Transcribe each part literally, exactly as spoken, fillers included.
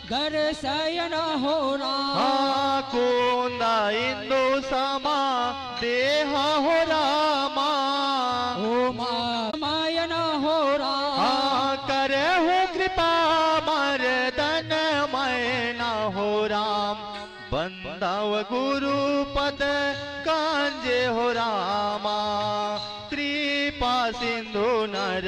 गर सयन हो राम। हाँ, कोंदा इंदु समा देहा हो रामा। उमा मायन हो राम। हाँ, करहु कृपा मरदन मैना हो राम। बंदव गुरु पद कांजे हो रामा। कृपा सिंधु नर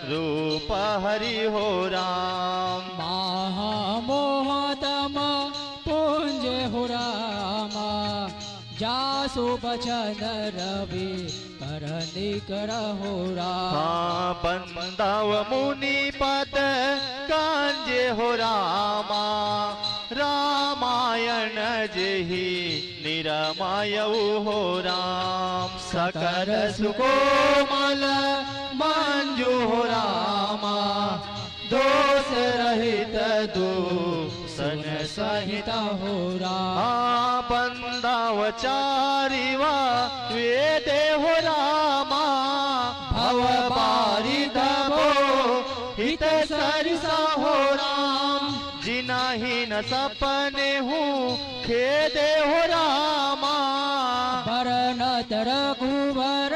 रूप हरि हो राम। महामोहतम पुंज हो रामा। जासु बचन रवि करनिकर हो राम। हाँ, बंदव मुनि पद कांजे हो रामा। रामायण जेहि निरमायऊ हो राम। सकल सुकोमल मंजु हो रामा। दोष रहित दूषण सहित हो राम। हाँ, बंदव चारिवा वेदे हो रामा। भव बारिद बो हित सरिसा हो राम। जिनहि न सपनेहु खेदे हो रामा। बरनत रघुबर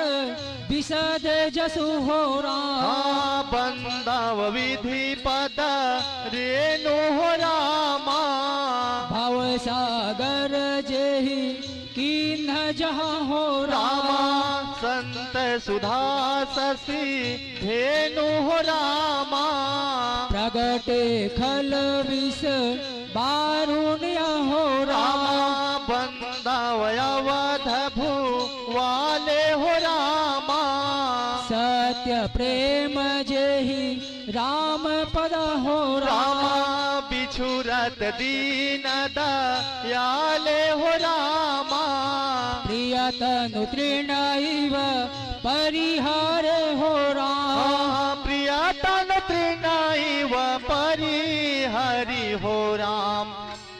बिसद जसु हो राम। हाँ, बंदव विधि पद रेणु हो रामा। भव सागर जेहि कीन्ह जहाँ हो राम। रामा, संत सुधा शशि धेनु हो रामा। प्रगटे खल विष बारुण्य हो राम। रामा, बंदव अवध भुवाले हो रामा। सत्य प्रेम जेहि राम पद हो राम। रामा, बिछुरत दीन दयाले हो रामा। प्रिय तनु तृण इव परिहारे हो राम। हाँ, प्रिय तनु तृण इव परिहरि हो राम।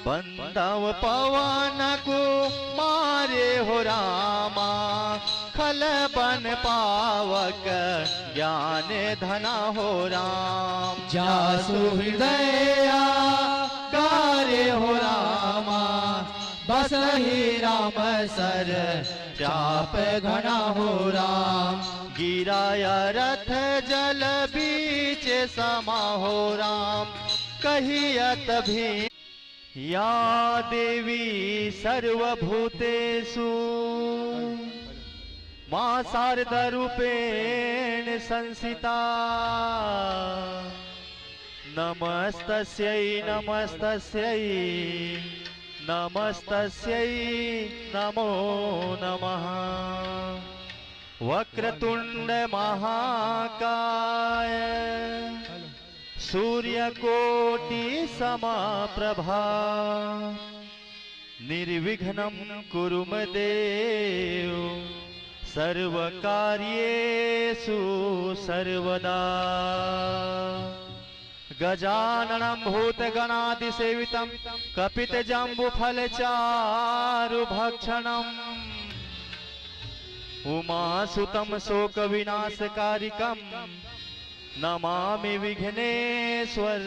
बंदव पवन कुमारे हो रामा। खल बन पावक ज्ञान धना हो राम। जासु हृदया गारे हो रामा। बसहि राम सर चाप घना हो राम। गिराया रथ जल बीच समा हो राम। कहियत भी या देवी सर्वभूतेषु मा शारदा रूपेण संस्थिता। नमस्तस्यै नमस्तस्यै नमस्तस्यै नमो नमः। वक्रतुंड महाकाय सूर्यकोटि समप्रभा। निर्विघ्नं कुरु मे देव सर्वकार्येषु सर्वदा। गजाननं भूतगणादिसेवितं कपितजम्बूफलचारुभक्षणम्। उमासुतं शोकविनाशकारिकं नमामि विघ्नेश्वर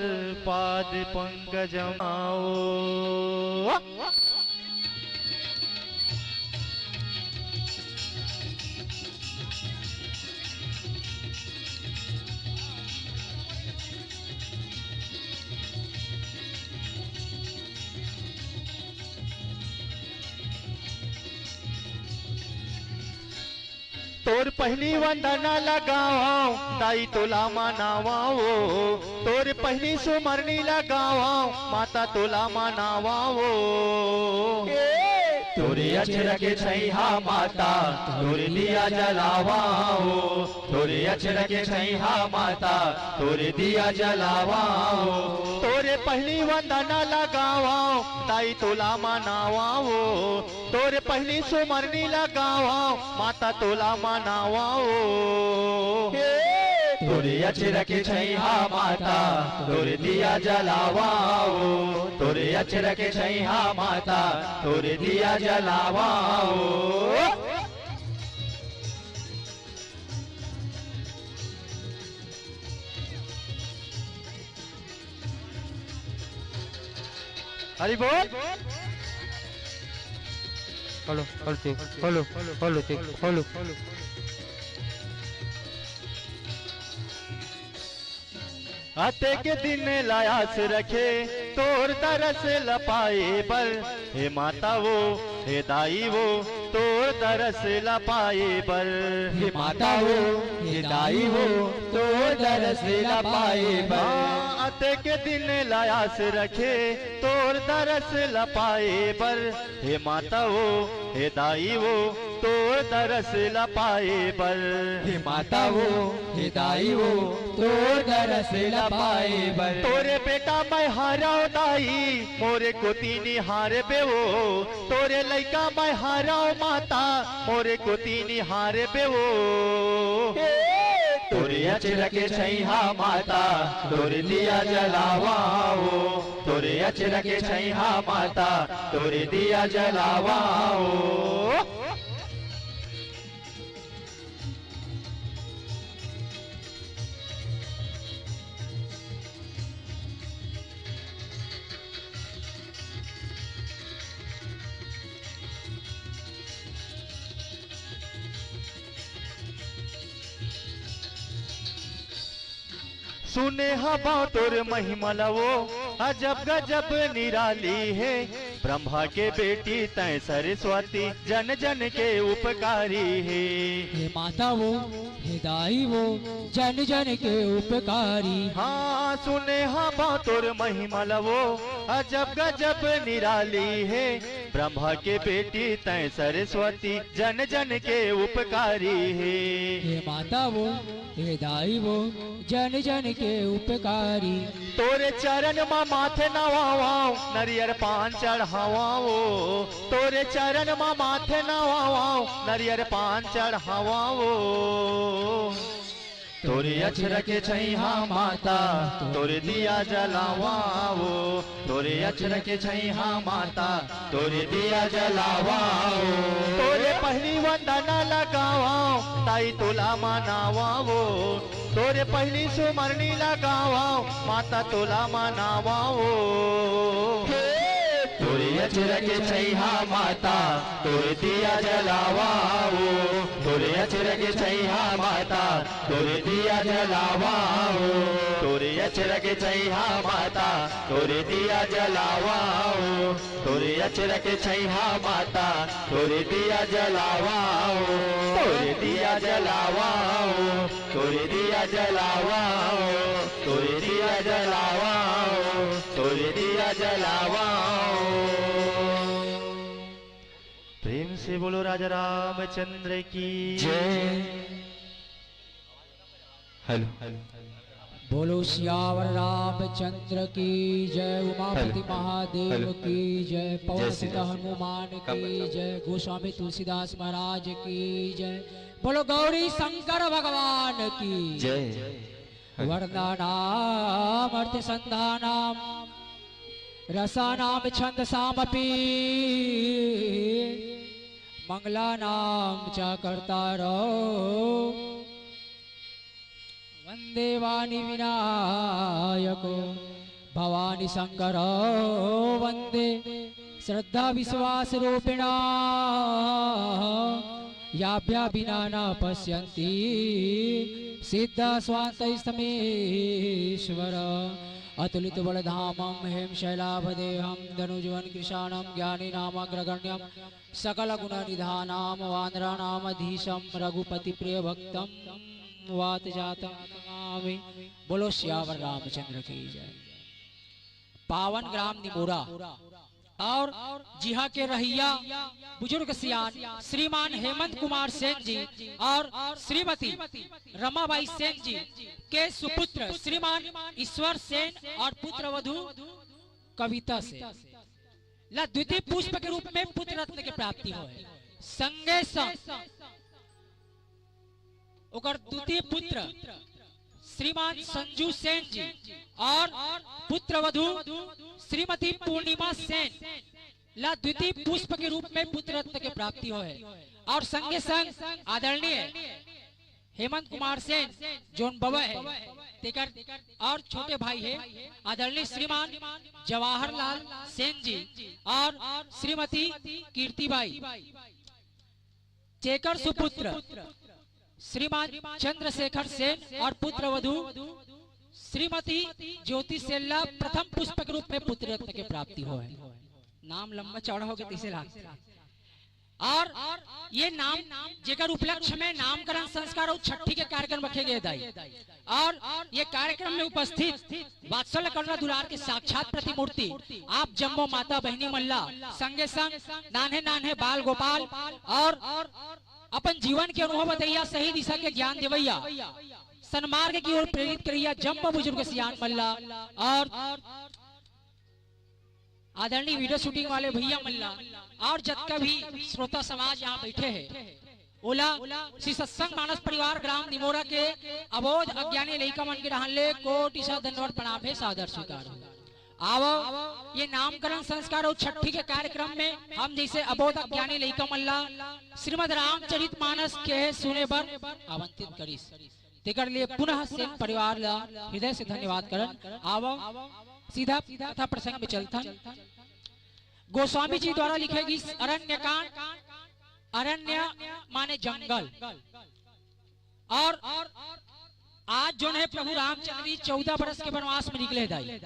पाद पंकजम। आओ। तोर पहिली वंदना लगावं, दाई तोला मनावं ओ। तोर पहिली सुमरनी लगावं, माता तोला मनावं ओ। तोरे अचरा के छैहा माता, तोरे दिया जलावं ओ। तोरे अचरा के छैहा माता, तोरे दिया जलावं ओ। तोरे पहिली वंदना लगावं, दाई तोला मनावं ओ। तोर पहिली सुमरनी लगावं, माता तोला मनावं ओ। तोरे अचरा के छैहा माता, तोरे दिया जलावं ओ। तोरे अचरा के छैहा माता, तोरे दिया जलावं ओ। अरे बोल। Hello, hello, check. Hello, hello, check. Hello. अतेक दिन ला आस रखे तोर दरस ला पाए बर, हे माता वो, हे दाई वो, तोर दरस ला पाए बर। हे माता वो, हे दाई वो, तोर दरस ला पाए बर। हाँ, अतेक दिन ला आस रखे तोर दरस ला पाए बर, हे माता वो, हे दाई वो, तोर दरस ला पाए बर। हे माता वो, हे दाई वो, तोर दरस ला पाए बर। तोरे बेटा मैं हरव दाई, मोरे कोती निहारबे वो। तोरे लइका मैं हरव माता, मोरे कोती निहारबे वो। तोरे अचरा के छइहां माता, तोरे दिया जलावंव वो। तोरे अचरा के छइहां माता, तोरे दिया जलावंव वो। सुने हवंव तोर महिमा ला वो, अजब गजब निराली हे। ब्रह्मा के बेटी तैं सरस्वती, जन जन के उपकारी हे। हे माता वो, हे दाई वो, जन जन के उपकारी। हाँ, सुने हवंव तोर महिमा ला वो, अजब गजब निराली हे। ब्रह्मा के बेटी तैं सरस्वती, जन जन के उपकारी हे। हे माता वो, हे दाई वो, जन जन के उपकारी। तोरे चरण म माथे नवावंव, नरियर पान चढ़ावंव वो। तोरे चरण म माथे नवावंव, नरियर पान चढ़ावंव वो। तोरे अचरा के छइहां माता, तोरे दिया जलावंव वो। तोरे अचरा के छइहां माता, तोरे दिया जलावंव वो। तोरे पहिली वंदना लगावंव, दाई तोला मनावंव वो। तोरे पहिली सुमरनी लगावंव, माता तोला मनावंव वो। तोरे अचरा के छइहां माता, तोरे दिया जलावंव वो। तोरे अचरा के छइहां माता, तोरे दिया जलावंव वो। तोरे अचरा के छइहां माता, तोरे दिया जलावंव वो। तोरे अचरा के छइहां माता, तोरे दिया जलावंव वो। तोरे दिया जलावंव वो। तोरे दिया जलावंव वो। तोरे दिया जलावंव वो। तोरे दिया जलावंव वो। प्रेम से बोलो राजा रामचंद्र की जय। हेलो। बोलो सियावर रामचंद्र की जय, उमापति हेलो। महादेव हेलो। की जय, पवन जय श्री सुत राम। हनुमान की जय, गोस्वामी तुलसीदास महाराज की जय। बोलो गौरी शंकर भगवान की जय। हेलो। वर्णानाम अर्थ संधानाम रसानाम छंदसामपि मंगलानाम च कर्तारौ। वंदे वाणी विनायको भवानी शंकरौ वंदे श्रद्धा विश्वास रूपिणा याभ्या विना न पश्यन्ति सिद्धा स्वान्तस्तमेश्वर। अतुलित बलधामं हेम शैलाभदेहं धनुजवन कृशानं ज्ञानी नामग्रगण्यं सकल गुण निधानाम वानरानाम अधीशम रघुपति प्रिय भक्तम वात जातम नमामि। बोलो सियावर रामचंद्र की जय। पावन ग्राम निमोरा और जिहा के रहइया बुजुर्ग सियान श्रीमान हेमंत कुमार सेन जी और श्रीमती रमाबाई सेन जी के सुपुत्र श्रीमान ईश्वर सेन और पुत्र वधु कविता सेन ला द्वितीय पुष्प के रूप में पुत्र रत्न के प्राप्ति होय। संगे संग ओकर द्वितीय पुत्र श्रीमान संजू सेन जी और पुत्र वधु श्रीमती पूर्णिमा सेन ला द्वितीय पुष्प के रूप में पुत्र रत्न के प्राप्ति होय। और संगे संग आदरणीय हेमंत कुमार सेन, जोन बबा हे, तेकर और छोटे भाई हे आदरणीय श्रीमान जवाहरलाल सेन जी और श्रीमती कीर्तिबाई, जेकर सुपुत्र श्रीमान चंद्रशेखर सेन और पुत्र वधु श्रीमती ज्योति सेल्ला प्रथम पुष्प के रूप में पुत्र रत्न के प्राप्ति होय। नाम लंबा चौड़ा होगे तइसे लागथे। और ये नाम, जेकर उपलक्ष्य में नामकरण संस्कार और छट्ठी के कार्यक्रम रखे गए दाई। और ये कार्यक्रम में उपस्थित वात्सल्य करुणा दुलार के साक्षात प्रतिमूर्ति आप जम्मो माता बहिनी मन ला, संगे संग नान्हे नान्हे बाल गोपाल और अपन जीवन के अनुभव बतैया, सही दिशा के ज्ञान देवैया, सन्मार्ग की ओर प्रेरित करैया जम्मो बुजुर्ग सियान मन ला और आदरणीय वीडियो शूटिंग वाले भैया मन ला और जतका भी श्रोता समाज यहाँ बैठे हे, ओला श्री सत्संग मानस परिवार ग्राम निमोरा के अबोध अज्ञानी लइका मन के डहान ले कोटि सा दंडवत प्रणाम हे, सादर स्वीकार हो। आवव, ये नामकरण संस्कार और छट्ठी के कार्यक्रम में हम जैसे अबोध अज्ञानी लइका मन ला श्रीमद रामचरित मानस के सुने बर आमंत्रित करिस। तेकर लिए पुनः सेन परिवार ला हृदय से धन्यवाद करन। आवव, सीधा कथा प्रसंग में चलथन। गोस्वामी जी द्वारा लिखे गीस अरण्य कांड, अरण्य माने जंगल। और आज जोन हे प्रभु रामचंद्र जी चौदह बरस के वनवास में निकले दाई,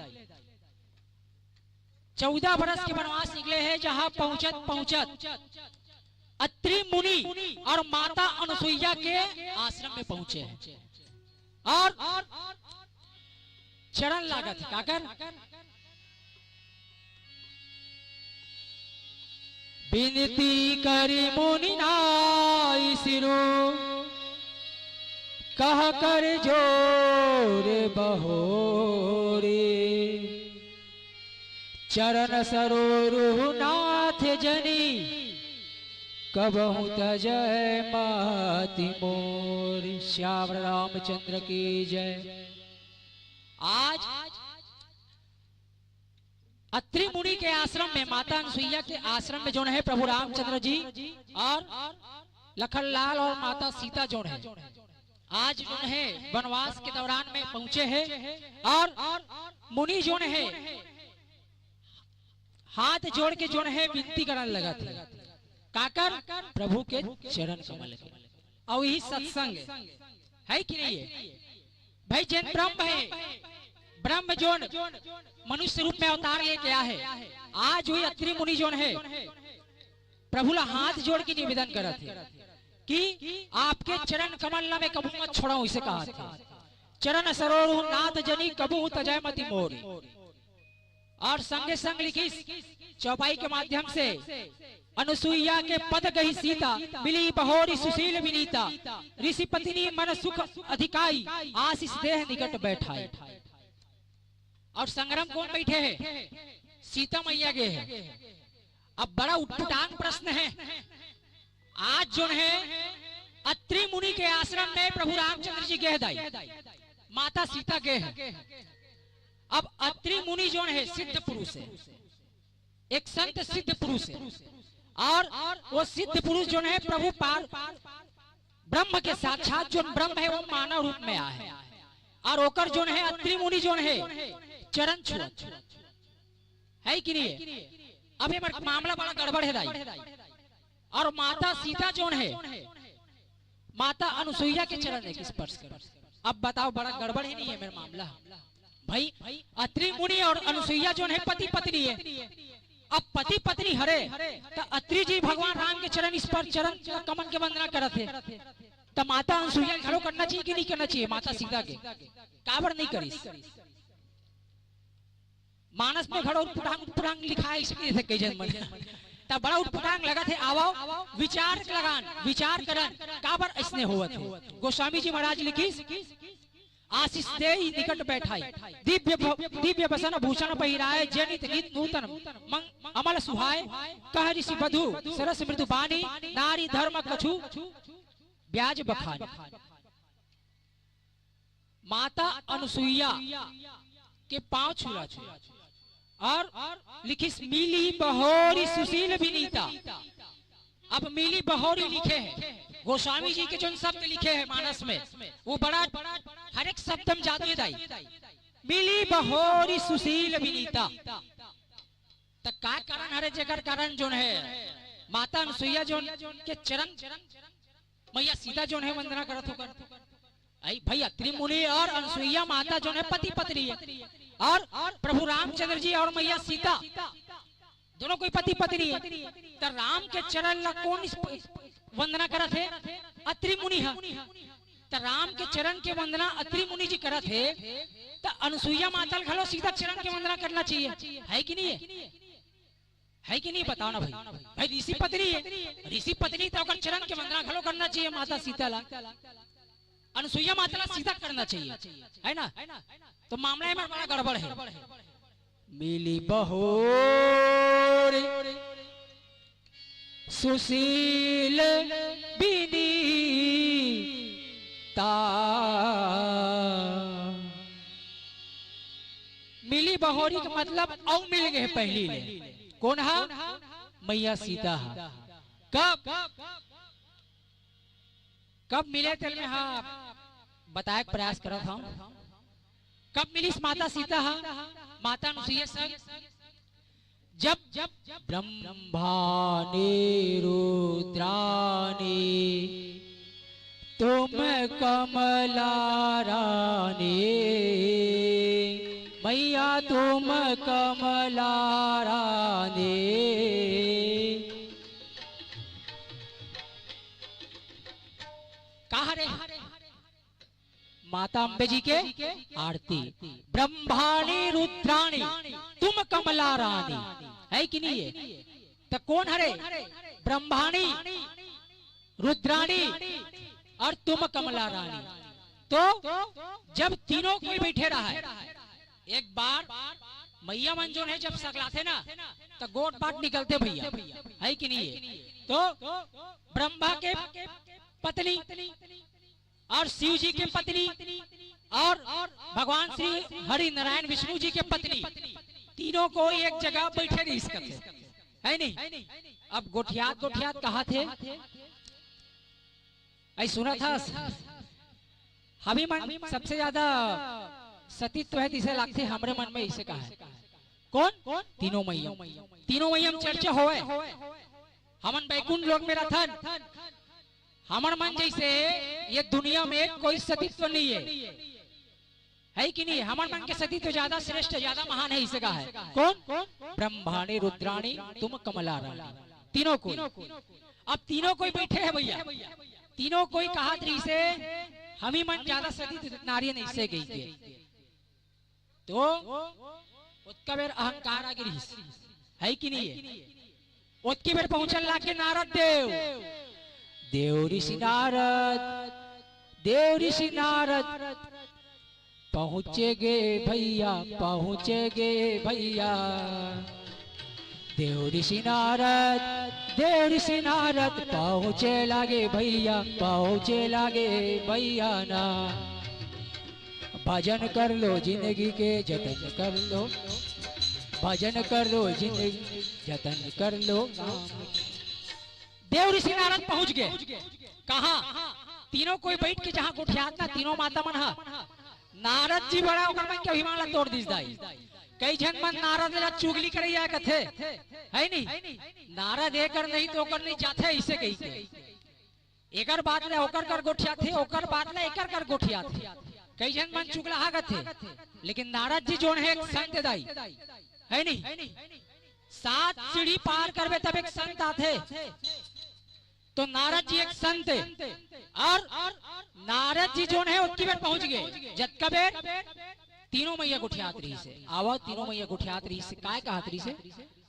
चौदह बरस के वनवास निकले हे, जहाँ पहुँचत पहुँचत अत्रि मुनि और माता अनुसुईया के आश्रम में पहुँचे हे और चरण लागत हे। काकर? बिनती करि मुनि नाई सिरु, कहि कर जोर बहोरी। चरण सरोरु नाथ जनि, कबहु तजै मति मोरी। श्यावर रामचंद्र की जय। आज अत्रि मुनि के आश्रम में, माता अनुसुईया के आश्रम में जोन हे प्रभु रामचंद्र जी और लखनलाल और माता सीता जोन हे, आज जोन हे वनवास के दौरान में पहुँचे हे और मुनि जोन हे हाथ जोड़ के जोन हे विनती करन लगत हे। काकर? प्रभु के चरण कमल के। अउ यही सत्संग हे कि नहीं हे? भाई, जेन ब्रह्म हे, ब्रह्म जोन मनुष्य रूप में अवतार लेके आए हे, आज वही अत्रि मुनि जोन हे, प्रभु ला हाथ जोड़ के निवेदन करत हे कि आपके चरण कमल ला मैं कभू मत छोड़ाऊं, इसे कहा था। चरण सरोरु नाथ जनि, कबहु तजै मति मोरी। और संगे संग लिखिस चौपाई के माध्यम से, अनुसुईया के पद गहि सीता, मिली बहोरी सुशील विनीता। ऋषि पत्नी मन सुख अधिकाई, आशीष देह निकट बैठाई। और संगम कोन बैठे हे? सीता मैया गे हे। अब बड़ा उटपुटांग प्रश्न हे, आज जोन हे अत्रि मुनि के आश्रम में प्रभु रामचंद्र जी गे हे दाई, माता सीता गे हे। अब अत्रि मुनि जोन हे सिद्ध पुरुष हे, एक संत सिद्ध पुरुष हे, और वो सिद्ध पुरुष जोन हे प्रभु पार ब्रह्म के साक्षात जोन ब्रह्म हे वो मानव रूप में आए हे, और ओकर जोन हे अत्रि मुनि जोन हे चरण छुअत हे कि नहीं हे? अब ये मामला बड़ा गड़बड़ हे दाई। और माता सीता जोन हे, माता अनुसुईया के चरण एक स्पर्श कर। अब बताओ, बड़ा गड़बड़ हे नहीं हे मेरा मामला? भाई, अत्रि मुनि और अनुसुईया जोन हे पति पत्नी हे। अब पति पत्नी हरे, त अत्रि जी भगवान राम के चरण स्पर्श, चरण कमल के वंदना करत हे, त माता अनुसुईया घलो करना चाहिए कि नहीं करना चाहिए? माता सीता के काबर नहीं करिस? मानस में घलो उटपुटांग, उटपुटांग लिखाय हे, इसके जैसे कई जन मन। त बड़ा उटपुटांग लगत हे, आवव, विचार लगान, विचार करन, काबर अइसने होवत हे। गोस्वामी जी महाराज लिखिस, आशीष देहि निकट बैठाई, दिव्य भ-, दिव्य बसन भूषण पहिराय, जे नित नित नूतन मंग-, अमल सुहाय, कह ऋषि वधु सरस मृदु बानी, नारी धर्म कछु ब्याज बखानी। माता अनुसुईया के पांव छुरा छुरा और लिखिस, मिली बहोरी सुशील विनीता। अब मिली बहोरी लिखे हे, गोस्वामी जी के जोन शब्द लिखे हे मानस में, वो बड़ा, हर एक शब्द में जादू हे दाई। मिली बहोरी सुशील विनीता। त का कारण हरे, जेकर कारण जोन हे माता अनसुईया जोन के चरण, मैया सीता जोन हे वंदना करत होकर। अई भई, अत्रि मुनि और अनसुईया माता जोन हे पति पत्नी हे, और प्रभु रामचंद्र जी और मैया सीता दोनों कोई पति पत्नी हे। त राम के चरण ला कोन इस प-, वंदना करत हे? अत्रि मुनि ह। त राम के चरण के वंदना अत्रि मुनि जी करत हे, त अनसुईया माता ल घलो सीता चरण के वंदना करना चाहिए, हे कि नहीं हे? हे कि नहीं, बताओ ना भई। भई ऋषि पत्नी हे, ऋषि पत्नी त ओकर चरण के वंदना घलो करना चाहिए माता सीता ला। अनसुईया माता ला सीधा करना चाहिए, है ना? तो मामला एमा बड़ा गड़बड़ हे। मिली बहोरी सुशील विनीता। मिली बहोरी के मतलब अउ मिल गे पहली ले। कोन हा? मैया सीता हा। कब? कब मिले तेल में हा बताए के प्रयास करत हूँ। कब मिलिस माता सीता हा माता अनुसुईया संग? जब ब्रह्माणी रुद्राणी तुम कमला रानी, मैया तुम कमला रानी। कहा रे? माता अम्बे जी के आरती। ब्रह्माणी रुद्राणी तुम कमला रानी, है कि नहीं है? त कोन हरे? ब्रह्माणी, रुद्राणी और तुम कमला रानी। तो जब तीनों कोई बैठे रहा है, एक बार मैया मन जोन हे जब सकलाथे ना, त गोठ बात निकलथे भैया, है कि नहीं है? तो ब्रह्मा के पत्नी और शिव जी के पत्नी और भगवान श्री हरि नारायण विष्णु जी के पत्नी, तीनों कोई एक जगह बैठे रहिस कथे, है नहीं? अब गोठियात गोठियात कहाथे, अई सुनथस, हमी मन सबसे ज्यादा सतीत्व हे, तइसे लागथे हमरे मन में, अइसे कहा हे। कोन? तीनों मैया। तीनों मैया में चर्चा होवय। हमन बैकुंठ लोक में रथन, हमर मन जइसे ये दुनिया में कोई सतीत्व नहीं है, है कि नहीं? हमर मन के सतीत्व ज्यादा श्रेष्ठ, ज्यादा महान हे, अइसे कहा हे। कोन? ब्रह्माणी रुद्राणी तुम कमला रानी। तीनों कोई, अब तीनों कोई बैठे हे भैया, तीनों कोई कहात रहिसे हमी मन ज्यादा सतीत्व नारी हे, अइसे कहिके। तो ओतका बेर अहंकार आगे रहिस, है कि नहीं है? ओतकी बेर पहुंचन लागे नारद देव। देव ऋषि नारद, देव ऋषि नारद, पहुँचे गे भैया, पहुँचे गे भैया। देव ऋषि नारद, देव ऋषि नारद, पहुँचे लागे भैया, पहुँचे लागे भैया ना। भजन कर लो जिंदगी के, जतन कर लो, भजन कर लो जिंदगी, जतन कर लो राम। देव ऋषि नारद पहुंच गे। कहा? तीनों कोई बैठ के जहां गोठियात ना, तीनों माता मन हा, नारद जी बड़ा ओकर मन के अभिमान ला तोड़ दिस दाई। कई झन मन नारद ला चुगली करइया कथे, है नहीं? नारद एकर नहीं तो ओकर नहीं जाथे, अइसे कहिके। एकर बात ला ओकर कर गोठियाथे, ओकर बात ला एकर कर गोठियाथे। कई झन मन चुगला हा कथे, लेकिन नारद जी जोन हे एक संत दाई, है नहीं? सात सीढ़ी पार करबे तब एक संत आथे। तो नारद जी एक संत हे, और नारद जी जोन हे ओतकी बेर पहुंच गे, जतका बेर तीनों मैया गोठियात रहिसे। आवा, तीनों मैया गोठियात रहिसे, काय कहत रहिसे?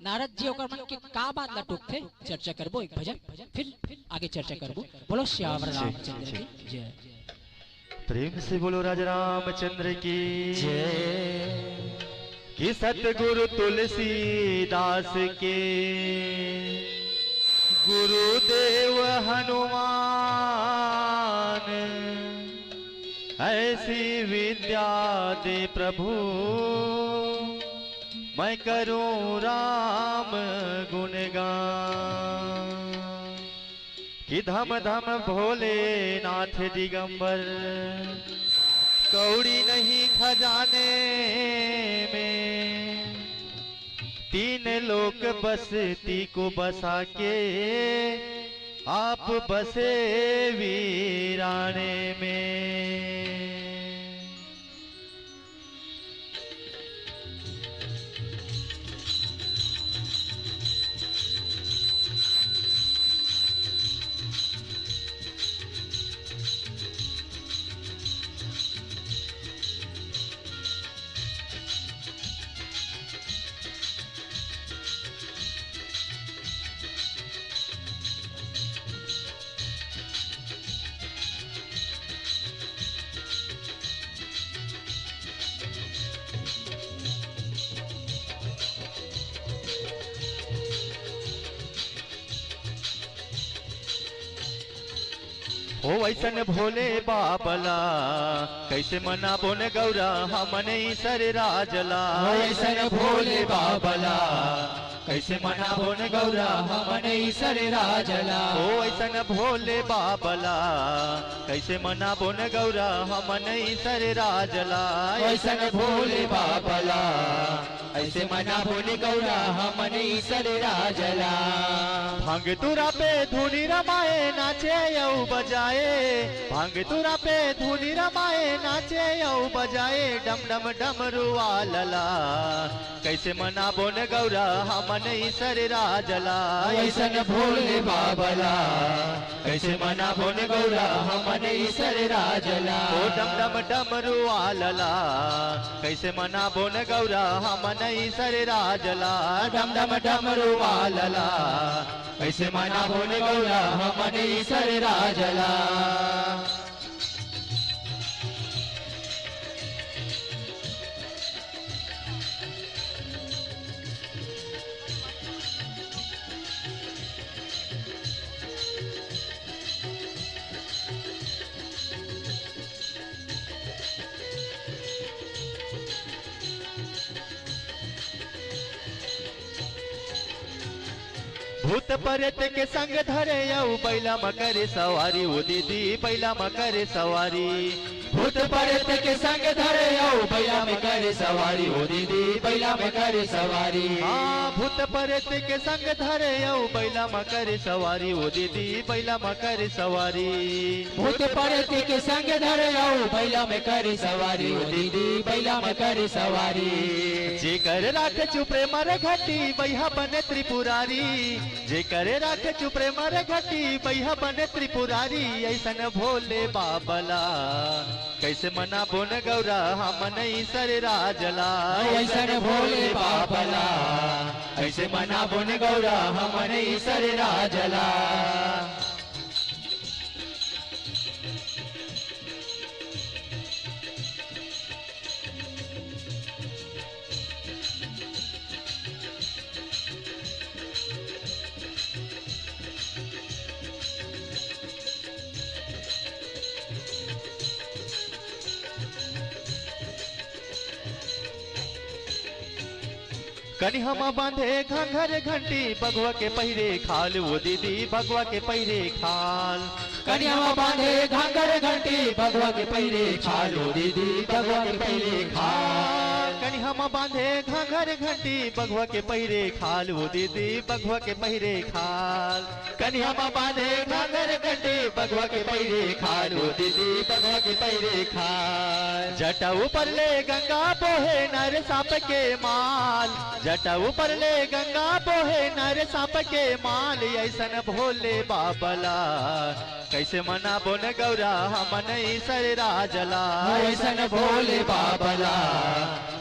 नारद जी ओकर मन के का बात ला टोकथे, चर्चा करबो एक भजन, फिर आगे चर्चा करबो। बोलो सियावर रामचंद्र की जय। प्रेम से बोलो राजा रामचंद्र की जय। कि सतगुरु तुलसीदास के गुरुदेव हनुमान ऐसी विद्या दे प्रभु, मैं करूं राम गुणगान। कि धम धम भोलेनाथ दिगंबर, कौड़ी नहीं खजाने में, तीन लोक बसती को बसा के आप बसे वीराने में। ओ वैसन भोले बाबा ला, कैसे मनाबो न गौरा हमन ईसर राज ला। ओ वैसन भोले बाबा ला, कैसे मनाबो न गौरा हमन ईसर राज ला। ओ वैसन भोले बाबा ला, कैसे मनाबो न गौरा हमन ईसर राज ला। ओ वैसन भोले बाबा ला, ऐसे मनाबो न गौरा हमन ईसर राज ला। भांग तुरा पे धुनी रमाए नाचे अउ बजाए, भांग तुरा पे धुनी रमाए नाचे अउ बजाए, डम डम डमरू वाला ला। कैसे मनाबो न गौरा हमन ईसर राज ला। ओ वैसन भोले बाबा ला, कैसे मनाबो न गौरा हमन ईसर राज ला। ओ डम डम डमरू वाला ला, कैसे मनाबो न गौरा हमन ईसर राज ला। डम डम डमरू वाला ला, कैसे मनाबो न गौरा हमन ईसर राज ला। भूत परेत के संग धरे अउ बैला म करे सवारी, ओ दीदी बैला म करे सवारी। भूत परेत के संग धरे अउ बैला म करे सवारी, ओ दीदी बैला म करे सवारी। हाँ, भूत परेत के संग धरे अउ बैला म करे सवारी, ओ दीदी बैला म करे सवारी। भूत परेत के संग धरे अउ बैला म करे सवारी, ओ दीदी बैला म करे सवारी। जेकर राखे चुपरे मर घटी बैहा बने त्रिपुरारी, जेकर राखे चुपरे मर घटी बैहा बने त्रिपुरारी। ऐसन भोले बाबा ला, कैसे मनाबो न गौरा हमन ईसर राज ला। ऐसन भोले बाबा ला, कैसे मनाबो न गौरा हमन ईसर राज ला। कनिहा म बांधे घांघर घंटी, बघवा के पहिरे खाल, ओ दीदी, बघवा के पहिरे खाल। कनिहा म बांधे घांघर घंटी, बघवा के पहिरे खाल, ओ दीदी, बघवा के पहिरे खाल। कनिहा म बांधे घांघर घंटी, बघवा के पहिरे खाल, ओ दीदी, बघवा के पहिरे खाल। कनिहा म बांधे घांघर घंटी, बघवा के पहिरे खाल, ओ दीदी, बघवा के पहिरे खाल। जटा ऊपर ले गंगा बोहे, नर सांप के माल। जटा ऊपर ले गंगा बोहे, नर सांप के माल। ऐसन भोले बाबा ला, कैसे मनाबो न गौरा हमन ईसर राज ला। ऐसन भोले बाबा ला,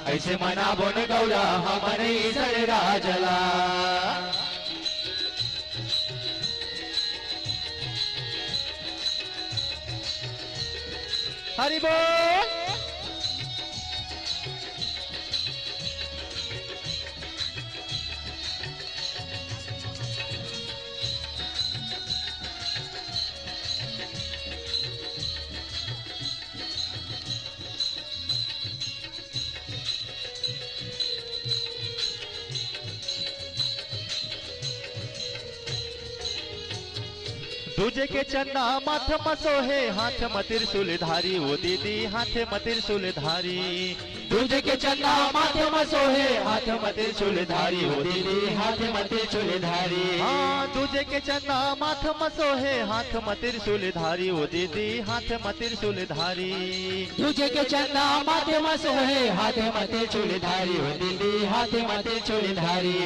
कैसे मनाबो न गौरा हमन ईसर राज ला। हरि बोल। दूजे के चंदा माथ म सोहे, हाथ म त्रिशूल धारी, ओ दीदी हाथ म त्रिशूल धारी। दूजे के चंदा माथ म सोहे, हाथ म त्रिशूल धारी, ओ दीदी हाथ म त्रिशूल धारी। हाँ, दूजे के चंदा माथ म सोहे, हाथ म त्रिशूल धारी, ओ दीदी हाथ म त्रिशूल धारी। दूजे के चंदा माथे म सोहे, हाथे म त्रिशूल धारी, ओ दीदी हाथे म त्रिशूल धारी।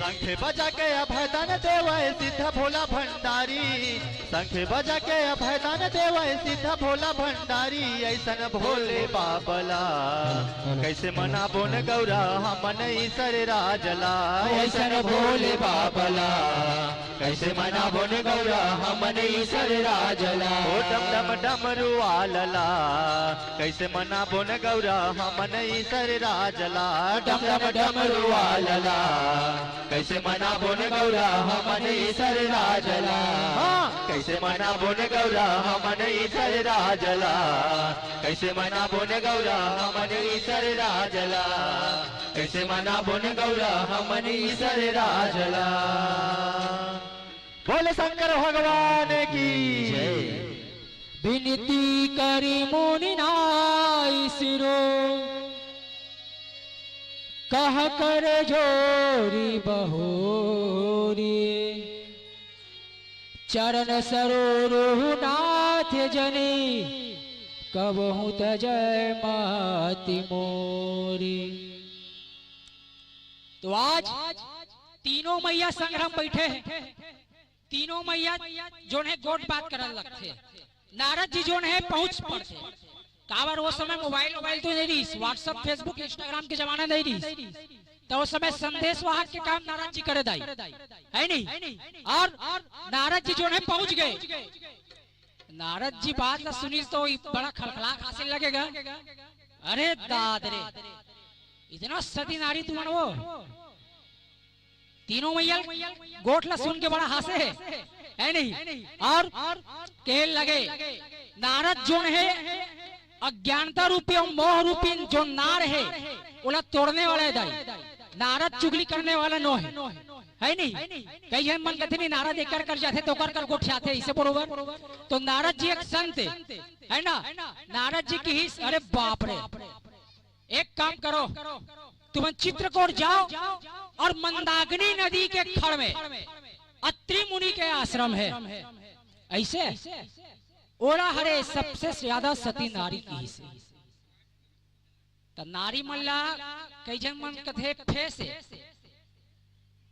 शंख बजा के अभय दान देवै, सिद्ध भोला भंडारी। शंख बजा के अभय दान देवै, सिद्ध भोला भंडारी। ऐसन भोले बाबा ला कैसे मनाबो न गौरा हमन ईसर राज ला। ऐसन भोले बाबा ला कैसे मनाबो न गौरा हमन ईसर राज ला। ओ डम डम डमरू वाला ला, कैसे मनाबो न गौरा हमन ईसर राज ला। डम डम डमरू वाला ला, कैसे मनाबो न गौरा हमन ईसर राज ला। हाँ, कैसे मनाबो न गौरा हमन ईसर राज ला। कैसे मनाबो न गौरा हमन ईसर राज ला। कैसे मनाबो न गौरा हमन ईसर राज ला। बोले शंकर भगवान की जय। बिनती करी मुनि नाई सिरो, कह कर जोरी बहोरी। चरण सरोरु नाथ जनी, कबहु तजै माति मोरी। तो आज तीनों मैया संग म बैठे हे। तीनों मैया जोन हे गोठ बात करन लगथे। नारद जी जोन हे पहुंच पड़थे। काबर ओ समय मोबाइल वोबाइल तो नइ रिहिस, WhatsApp, Facebook, Instagram के जमाना नइ रिहिस। त ओ समय संदेश वाहक के काम नारद जी करे दाई, हे नहीं? अउ नारद जी जोन हे पहुंच गे। नारद जी बात ला सुनिस त ओ बड़ा खलखला खांसे लगे गा। अरे दाद रे, इतना सती नारी तुमन ओ। तीनों मैया गोठ ला सुन के बड़ा हांसे हे, हे नहीं? अउ कहे लगे, नारद जोन हे अज्ञानता रूपी अउ मोह रूपी जोन नार हे, ओला तोड़ने वाला हे दाई। नारद चुगली करने वाला नो हे, हे नहीं? कई झन मन कथे नहीं, नारद एकर कर जाथे त ओकर कर गोठियाथे, अइसे बरोबर। तो नारद जी एक संत हे, हे ना? नारद जी किहिस, अरे बाप रे, एक काम करो, तुमन चित्रकूट जाओ अउ मंदाकिनी नदी के खड़ में अत्रि मुनि के आश्रम हे। अइसे ओला हरे सबसे ज्यादा सती नारी किहिस। त नारी मन ला कई झन मन कथे फेंस हे,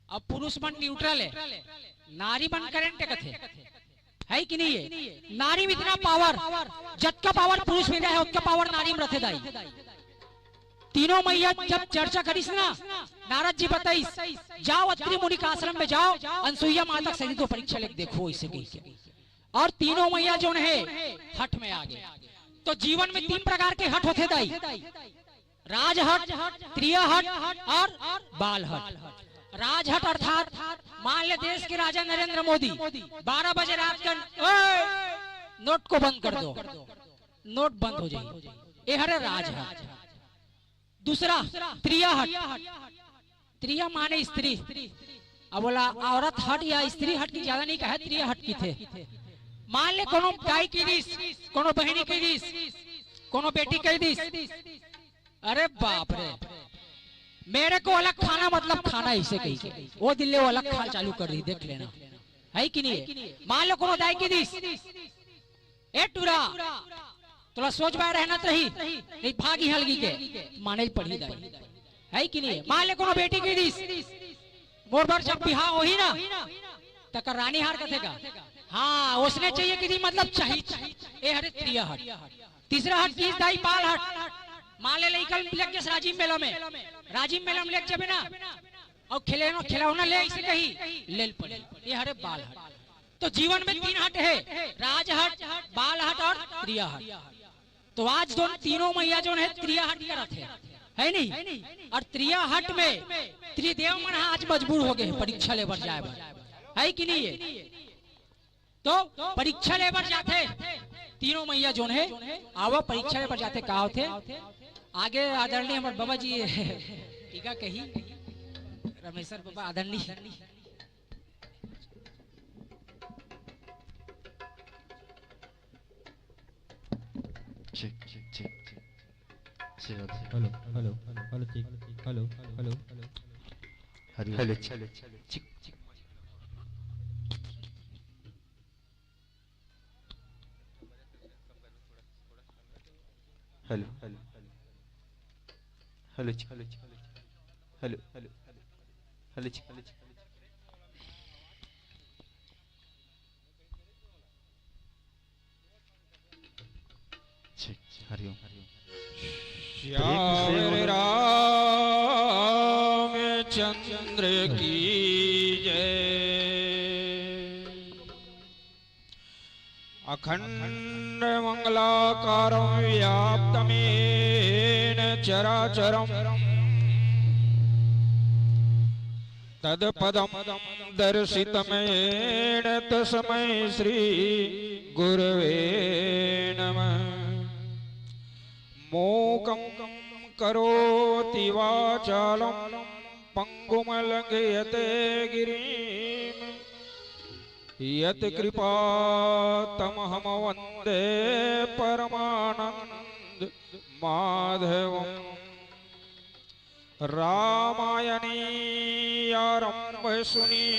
अउ पुरुष मन neutral हे, नारी मन current हे कथे। हे कि नहीं हे? नारी म इतना power, जतका power पुरुष म नइ हे, ओतका power नारी म रथे दाई। तीनों मैया जब चर्चा करिस ना, नारद जी बताइस, "जाओ अत्रि मुनि के आश्रम में जाओ, अनसुईया माता के सती तो परीक्षा लेके देखो," अइसे कहिके। अउ तीनों मैया जोन हे हठ में आ गे। तो जीवन में तीन प्रकार के हठ होथे दाई, राजहठ, त्रियाहठ अउ बालहठ। राजहठ अर्थात मान ले देश के राजा नरेंद्र मोदी बारह बजे रात का, "ओए, नोट को बंद कर दो," नोट बंद हो जाही, ए हरे राजहठ। दूसरा त्रियाहट, त्रिया माने स्त्री। अब ओला औरत हट या स्त्री हट की ज्यादा नहीं कहे, त्रियाहट किथे। मान ले कोनो दाई कहि दिस, कोनो बहिनी कहि दिस, कोनो बेटी कहि दिस, "अरे बाप रे, मेरे को अलग खाना, मतलब खाना," अइसे कहिके ओ दिन ले ओ अलग खाना चालू कर दिही, देख लेना, हे कि नहीं हे? मान लो कोनो दाई कहि दिस, "ए टूरा, तोला सोझ बाय रहना चाही, नहीं भाग इहाँ लगी के, माने पड़ही दाई," हे कि नहीं हे? मान ले कोनो बेटी कहि दिस, "मोर बर जब बिहाव होही ना, त कर रानी हार कथे का?" हाँ, ओसने चाहिए कहि दिस, मतलब चाही, ए हरे त्रियाहट। तीसरा हट किहिस दाई बालहट। मान ले लइका ल लेके जस राजिम मेला में, राजिम मेला में लेके जाबे ना, अउ खिलौना, खिलौना ले अइसे कही, ले ल पड़ही, ए हरे बालहट। तो जीवन में तीन हट हे, राजहट, बालहट अउ त्रियाहट। तो आज जोन तीनों मैया जोन हे त्रियाहट करत हे, हे नहीं? अउ त्रियाहट में त्रिदेव मन ह आज मजबूर हो गे हे परीक्षा ले बर जाय बर, हे कि नहीं हे? तो परीक्षा ले बर जाथे, तीनों मैया जोन हे, आवा परीक्षा ले बर जाथे, का होथे? आगे आदरणीय हमर बाबा जी टीका कही, रमेश्वर बाबा आदरणीय। Hello, hello, hello, check. Hello, hello, hello. Hari Om. Hello, check, check, check. Hello, hello, hello, check. Hello, hello, hello, hello, check, hello, check. ठीक, हरि ओम। श्री रामचंद्र की जय। अखंड मंगलाकारं व्याप्तं येन चराचरम्। तत्पदं दर्शितं येन तस्मै श्री गुरवे नमः। मूकं करोति वाचालं पंगुं लंघयते गिरिम्। यत्कृपातमहं वन्दे परमानन्दमाधवम्। रामायणी आरंभ सुनि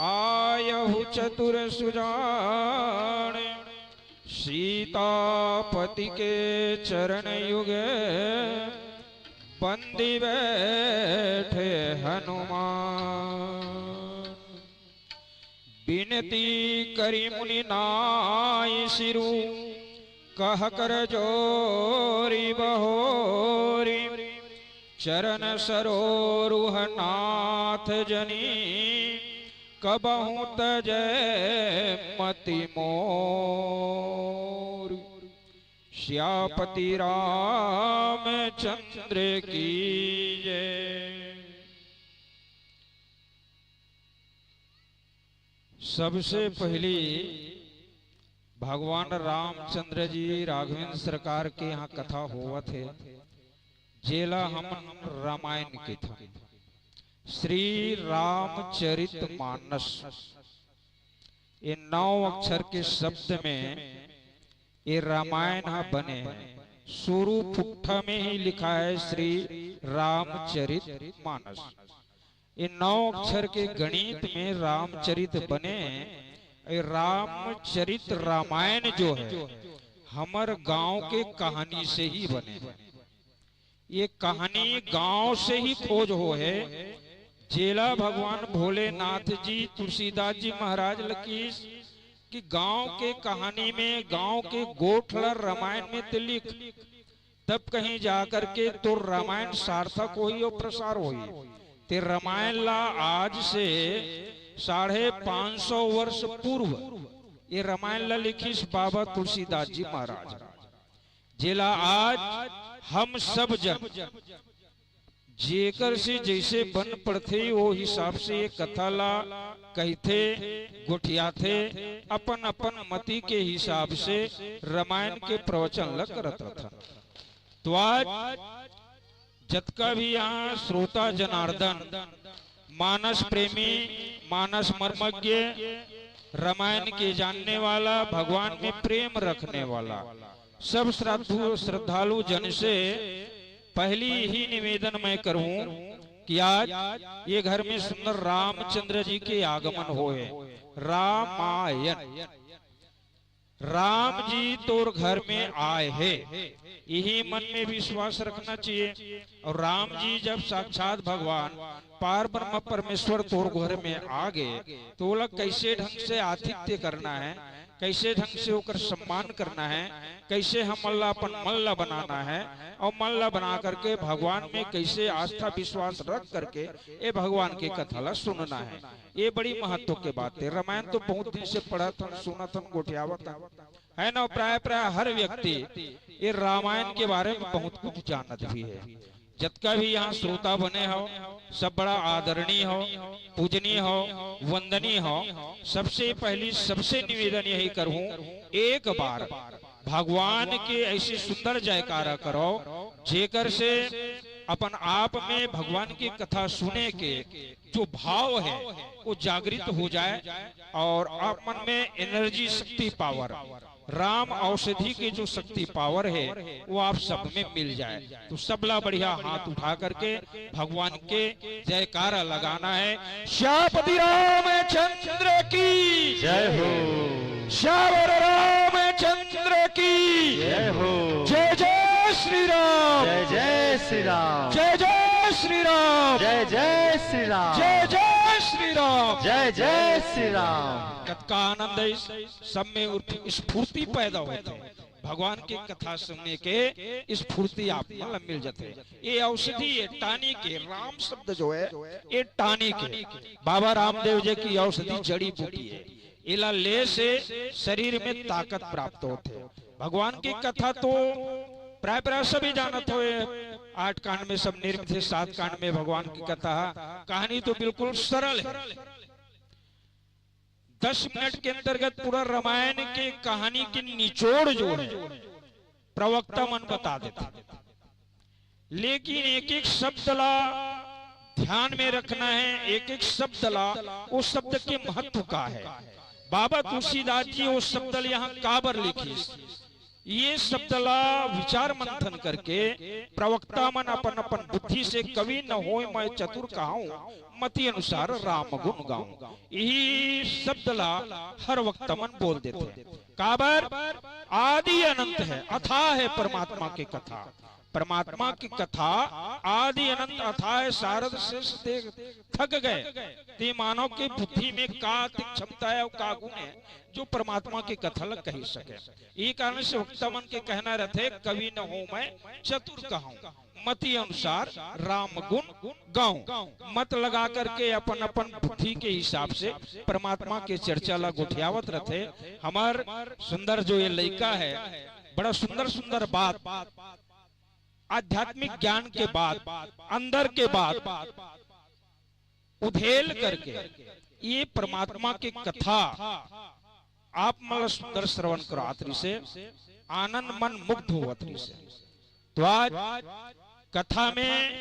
आयहु चतुर सुजान। सीतापति के चरण युग बंदी बैठे हनुमान। बिनती करि मुनि नाइ सिरु, कह कर जोरि बहोरि। चरण सरोरुह नाथ जनि, कबहु तजै मति मोर। सियापति रामचंद्र की जय। सबसे पहली भगवान रामचंद्र जी राघवेंद्र सरकार के यहाँ कथा होवत हे, जेला हमन रामायण कथन, श्री रामचरित मानस। ये नौ अक्षर के शब्द में ये रामायण ह बने हे। शुरू फुट्ठा में ही लिखा है श्री रामचरित मानस। ये नौ अक्षर के गणित में रामचरित बने। ये रामचरित रामायण जो है, हमर गांव के कहानी से ही बने हे। ये कहानी गांव से ही खोज होहे। जेला भगवान भोलेनाथ जी तुलसीदास जी महाराज ल किहिस कि गांव के कहानी में, गांव के गोठ ल रामायण में ते लिख, तब कहीं जाकर के तोर रामायण सार्थक होही अउ प्रसार होही। ते रामायण ला आज से साढ़े पाँच सौ वर्ष पूर्व ये रामायण ला लिखिस बाबा तुलसीदास जी महाराज, जेला आज हम सब जन जेकर से जैसे बन पड़थे, वो हिसाब से ये कथा ला कहिथे, गोठियाथे, अपन अपन मति के हिसाब से रामायण के प्रवचन ला करत रथन। तो आज जतका भी यहाँ श्रोता जनार्दन, मानस प्रेमी, मानस मर्मज्ञ, रामायण के जानने वाला, भगवान में प्रेम रखने वाला, सब श्रद्धु-, श्रद्धालु जन से पहली ही निवेदन मैं करूं कि आज ये घर में सुंदर रामचंद्र जी के आगमन होए। रामायण, राम जी तोर घर में आए हे, यही मन में विश्वास रखना चाहिए। और राम जी जब साक्षात भगवान पार ब्रह्म परमेश्वर तोर घर में आ गए, तो ओला कैसे ढंग से आतिथ्य करना है, कैसे ढंग से ओकर सम्मान करना है, कैसे हमन ला अपन मन ला बनाना है, और मन ला बना करके भगवान में कैसे आस्था विश्वास रख करके ए भगवान के कथा ला सुनना है। ये बड़ी महत्व के बात है। रामायण तो बहुत दिन से पढ़त हन, सुनत हन, गोठियावत हन, है ना? प्राय प्राय हर व्यक्ति ये रामायण के बारे में बहुत कुछ जानत भी है। जतका भी यहाँ श्रोता बने हो, सब बड़ा आदरणीय हो, पूजनीय हो, वंदनीय हो। सबसे पहली, सबसे निवेदन यही करूँ, एक बार भगवान के ऐसी सुंदर जयकारा करो, जेकर से अपन आप में भगवान की कथा सुने के जो भाव है, वो जागृत हो जाए और आप मन में एनर्जी, शक्ति, पावर राम औषधि के जो शक्ति पावर है, वो आप सब में मिल जाए। तो सबला बढ़िया हाथ उठा करके भगवान के जयकारा लगाना है। श्यापति रामचंद्र की जय हो। श्यावर रामचंद्र की जय हो। जय जय श्री राम। जय जय श्री राम। जय जय श्री राम। जय जय श्री राम। जय जय श्री राम। जय जय श्री राम। कतका आनंद है इस सब में उर्फ-, स्फूर्ति पैदा होथे। भगवान के कथा सुनने के स्फूर्ति आप मन ल मिल जाथे। ये औषधि, ये टॉनिक है। राम शब्द जो है, ये टॉनिक है। बाबा रामदेव जी की औषधि जड़ी बूटी है। एला ले से शरीर में ताकत प्राप्त होथे। भगवान की कथा तो प्राय प्राय सभी जानत होए। आठ कांड में सब निर्मित है, सात कांड में भगवान की कथा। कहानी तो बिल्कुल सरल है। दस मिनट के अंतर्गत पूरा रामायण के कहानी के निचोड़ जो है, प्रवक्ता मन बता देथे। लेकिन एक एक शब्द ला ध्यान में रखना है, एक एक शब्द ला, उस शब्द के महत्व का है। बाबा तुलसीदास जी वो शब्द ला यहाँ काबर लिखिस, ये शब्द ला विचार मंथन करके प्रवक्ता मन अपन अपन बुद्धि से, "कवि न होय मैं चतुर कहाऊं, मति अनुसार राम गुण गाऊं।" यही शब्द ला हर वक्त मन बोल देथे। काबर? आदि अनंत है, अथाह है परमात्मा की कथा। परमात्मा की कथा आदि अनंत अथाह है। सारद शेष देख थक गए, ते मानव के बुद्धि में का अति क्षमता है और का गुण है, जो परमात्मा की कथा ला कहि सके। ये कारण से वक्ता मन के कहना रहथे, "कवि न हों मैं चतुर कहाऊं, मति अनुसार राम गुण गाऊं।" मत लगा करके अपन अपन बुद्धि के हिसाब से परमात्मा के चर्चा ला गोठियावत रहथे। हमर सुंदर जो ये लइका है, बड़ा सुंदर सुंदर बात, आध्यात्मिक ज्ञान के बात, अंदर के बात उधेल करके ये परमात्मा के कथा आप मन ला सुंदर श्रवण करात रहिसे, आनंद मन मुग्ध होवत रहिसे। तो आज कथा में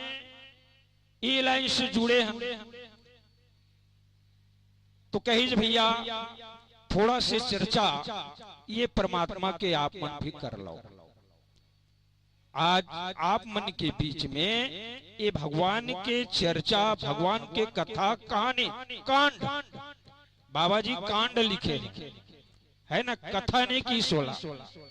ये लाइन से जुड़े हम, तो कहिस, "भैया, थोड़ा से चर्चा ये परमात्मा के आप मन भी कर लो।" आज आप मन के बीच में ये भगवान के चर्चा, भगवान के कथा, कहानी, कांड, बाबा जी कांड लिखे हैं, है ना? कथा नहीं किहिस ओला,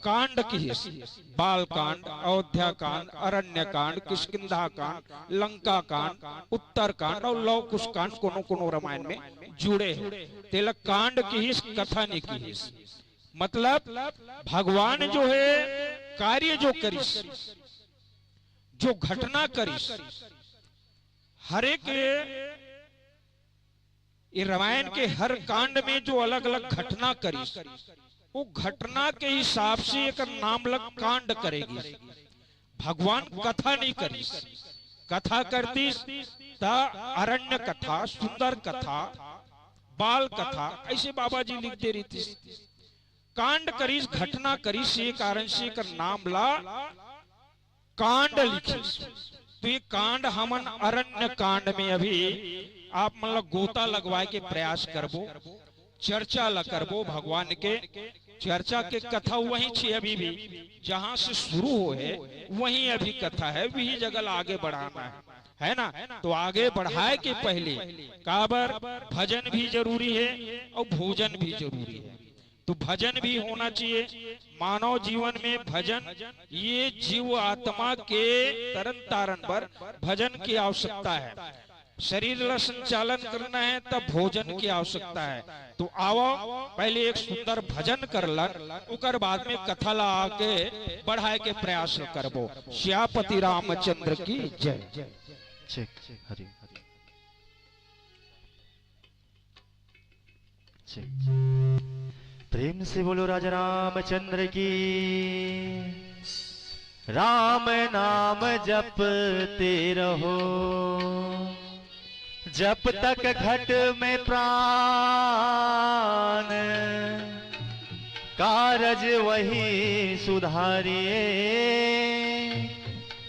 कांड किहिस। बाल कांड, अयोध्या कांड, अरण्य कांड, किष्किंधा कांड, लंका कांड, उत्तर कांड और लव कुश कांड कोनो कोनो रामायण में जुड़े हैं। तेला कांड किहिस, कथा नहीं किहिस। मतलब भगवान जो है, कार्य जो करिस, जो घटना करिस, हर एक ये रामायण के हर कांड में जो अलग-अलग घटना करिस, वो घटना के हिसाब से एकर नाम ला कांड करे गिस। भगवान कथा नहीं करिस, कथा करतिस त अरण्य कथा, सुंदर कथा, बाल कथा, ऐसे बाबा जी लिख दे रहितिस। कांड करिस, घटना करिस, ये कारण से एकर नाम ला कांड लिखिस। तो ये कांड हमन अरण्य कांड में अभी आप मन ला गोता लगवाए के प्रयास करबो, चर्चा ला करबो भगवान के। चर्चा के कथा वहीं छे अभी भी, जहां से शुरू होहे वहीं अभी कथा है, वही जगह ला आगे बढ़ाना है, है ना? तो आगे बढ़ाए के पहले काबर भजन भी जरूरी है और भोजन भी जरूरी है। तो भजन भी होना चाहिए। मानव जीवन में भजन, ये जीव आत्मा के तरन तारन बर भजन की आवश्यकता है। शरीर ला संचालन करना है तब भोजन की आवश्यकता है। तो आवो, पहले एक सुंदर भजन कर लन, उकर बाद में कथा ला आगे बढ़ाए के प्रयास करबो। श्यापति रामचंद्र की जय। ठीक, हरि। प्रेम से बोलो राजा रामचंद्र की। राम नाम जपते रहो, जब तक घट में प्राण, कारज वही सुधारिए,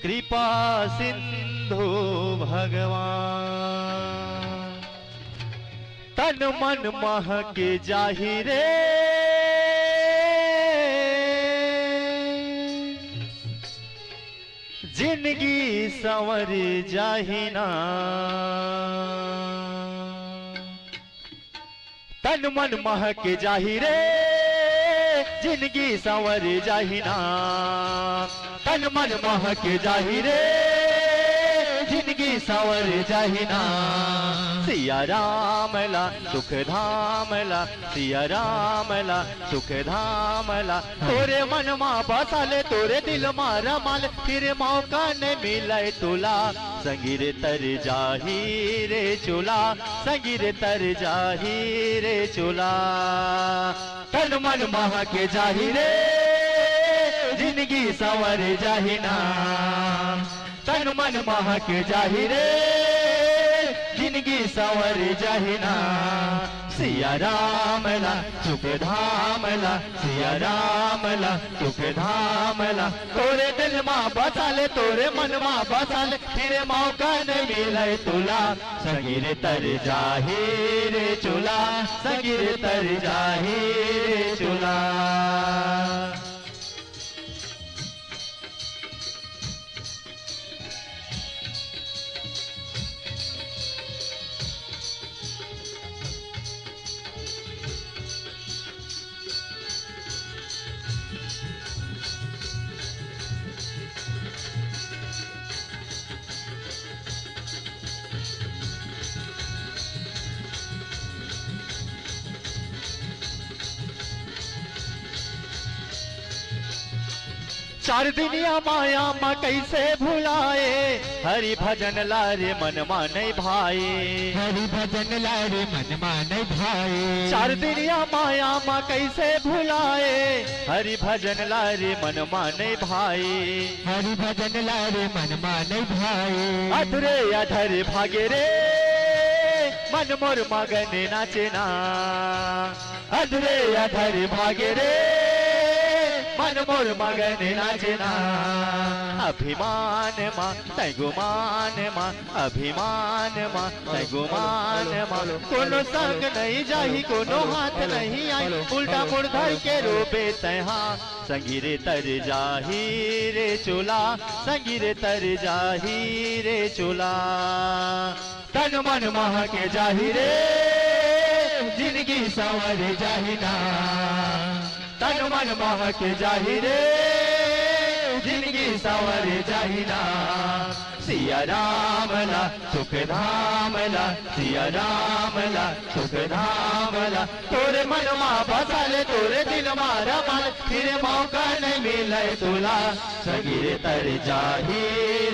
कृपा सिंधु भगवान। तन मन महक जाहि रे, संवर जाही ना। तन मन महक जाही रे, जिनगी संवर जाही ना। तन मन महक जाही रे, जिनगी संवर जाही ना। सिया राम ला सुख धाम ला, सिया राम ला सुख धाम ला। तोरे मन मा बसा ले, तोरे दिल मा रमा ले, फिर मौका नहीं मिले तुला। संगी रे तर जाही रे चोला, संगी रे तर जाही रे चोला। तन मन महक जाही रे, जिनगी संवर जाही ना। तन मन महक जाही रे, जिनगी संवर जाही ना। सिया राम ला सुख धाम ला, सिया राम ला सुख धाम ला। तोरे दिल मा बसा ले, तोरे मन मा बसा ले, फिर मौका नहीं मिले तुला। संगी रे तर जाही रे चोला, संगी रे तर जाही रे चोला। चार दिन या माया मा कैसे भुलाए, हरि भजन ला रे मन मा नहीं भाए। हरि भजन ला रे मन मा नहीं भाए। चार दिन या माया मा कैसे भुलाए, हरि भजन ला रे मन मा नहीं भाए। हरि भजन ला रे मन मा नहीं भाए। अधरे अधर भागे रे, मन मोर मगन नाचे ना। अधरे अधर भागे रे, मन मोर मगन नाचे ना। अभिमान मा तै गुमान मा, अभिमान मा तै गुमान मा। कोनो संग नहीं जाही, कोनो हाथ नहीं आई, उल्टा मुड़ धर के रोबे तै हा। संगी रे तर जाही रे चोला, संगी रे तर जाही रे चोला। तन मन महक जाही रे, जिनगी संवर जाही ना। तन मन महक जाही रे, जिनगी संवर जाही ना। सिया राम ला सुख धाम ला, सिया राम ला सुख धाम ला। तोरे मन मा बसा ले, तोरे दिल मा रमा ले, फिर मौका नहीं मिले तुला। संगी रे तर जाही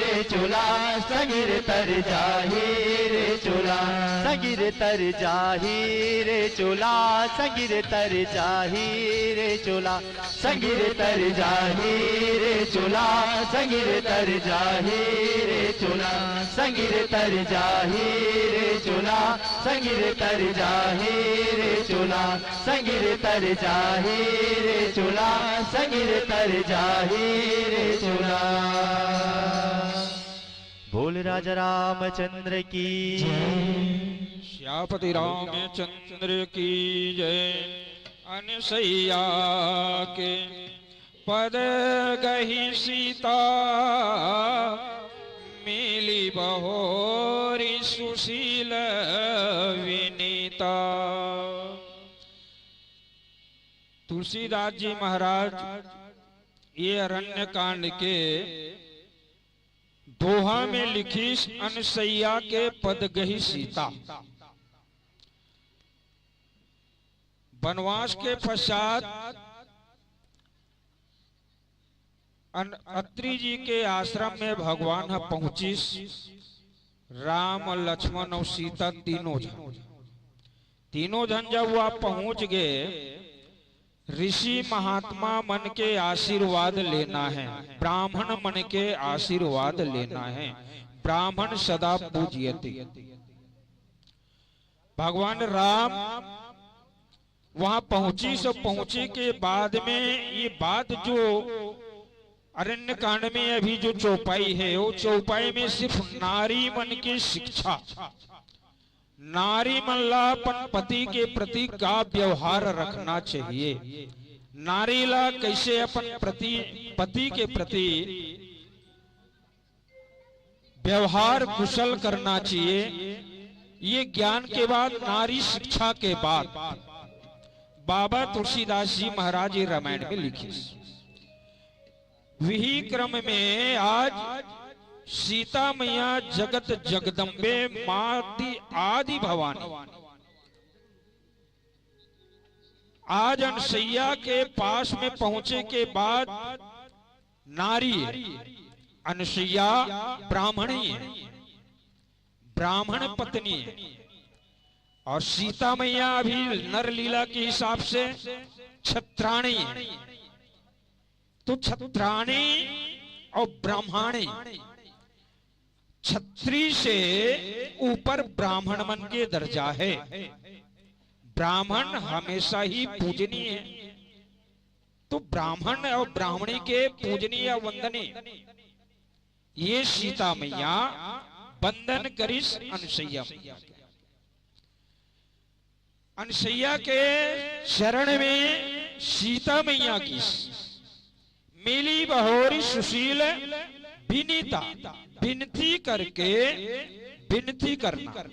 रे चोला, संगी रे तर जाही रे चोला। संगी रे तर जाही रे चोला, संगी रे तर जाही रे चोला। संगी रे तर जाही रे चोला, संगी रे तर जाही रे चोला। संगी रे तर जाही रे चोला, संगी रे तर जाही रे चोला। संगी रे तर जाही रे चोला, संगी रे तर जाही रे चोला। बोल राजा रामचंद्र की जय। श्यापति रामचंद्र की जय। अनसैया के पद गही सीता, मिली बहोरी सुशील विनीता। तुलसीदास जी महाराज ये अरण्य कांड के दोहा में लिखिस, अनसैया के पद गही सीता। वनवास के पश्चात अन-, अत्रि जी के आश्रम में भगवान ह पहुंचिस। राम, लक्ष्मण अउ सीता तीनों झन, तीनों झन जब वह पहुंच गए, ऋषि महात्मा मन के आशीर्वाद लेना है, ब्राह्मण मन के आशीर्वाद लेना है। ब्राह्मण सदा पूज्यते। भगवान राम वहां पहुंची, सो पहुंचे के बाद में ये बात जो अरण्य कांड में अभी जो चौपाई है, वो चौपाई में सिर्फ नारी मन की शिक्षा, नारी मन ला अपन पति के प्रति का व्यवहार रखना चाहिए, नारी ला कैसे अपन प्रति, पति के प्रति व्यवहार कुशल करना चाहिए। ये ज्ञान के बाद, नारी शिक्षा के बाद बाबा तुलसीदास जी महाराज ये रामायण में लिखिस। विही क्रम में आज सीता मैया जगत जगदम्बे माती आदि भवानी, आज अनसैया के पास में पहुंचे के बाद नारी है, अनसैया ब्राह्मणी है, ब्राह्मण पत्नी है, और सीता मैया अभी नर लीला के हिसाब से छत्राणी है। तो छत्राणी और ब्राह्मणी, छत्री से ऊपर ब्राह्मण मन के दर्जा है। ब्राह्मण हमेशा ही पूजनीय है। तो ब्राह्मण और ब्राह्मणी के पूजनीय या वंदनीय, ये सीता मैया वंदन करिस अनसैया मैया के। अनसैया के चरण में सीता मैया की मिली बहोरी सुशील विनीता, विनती करके, विनती करना,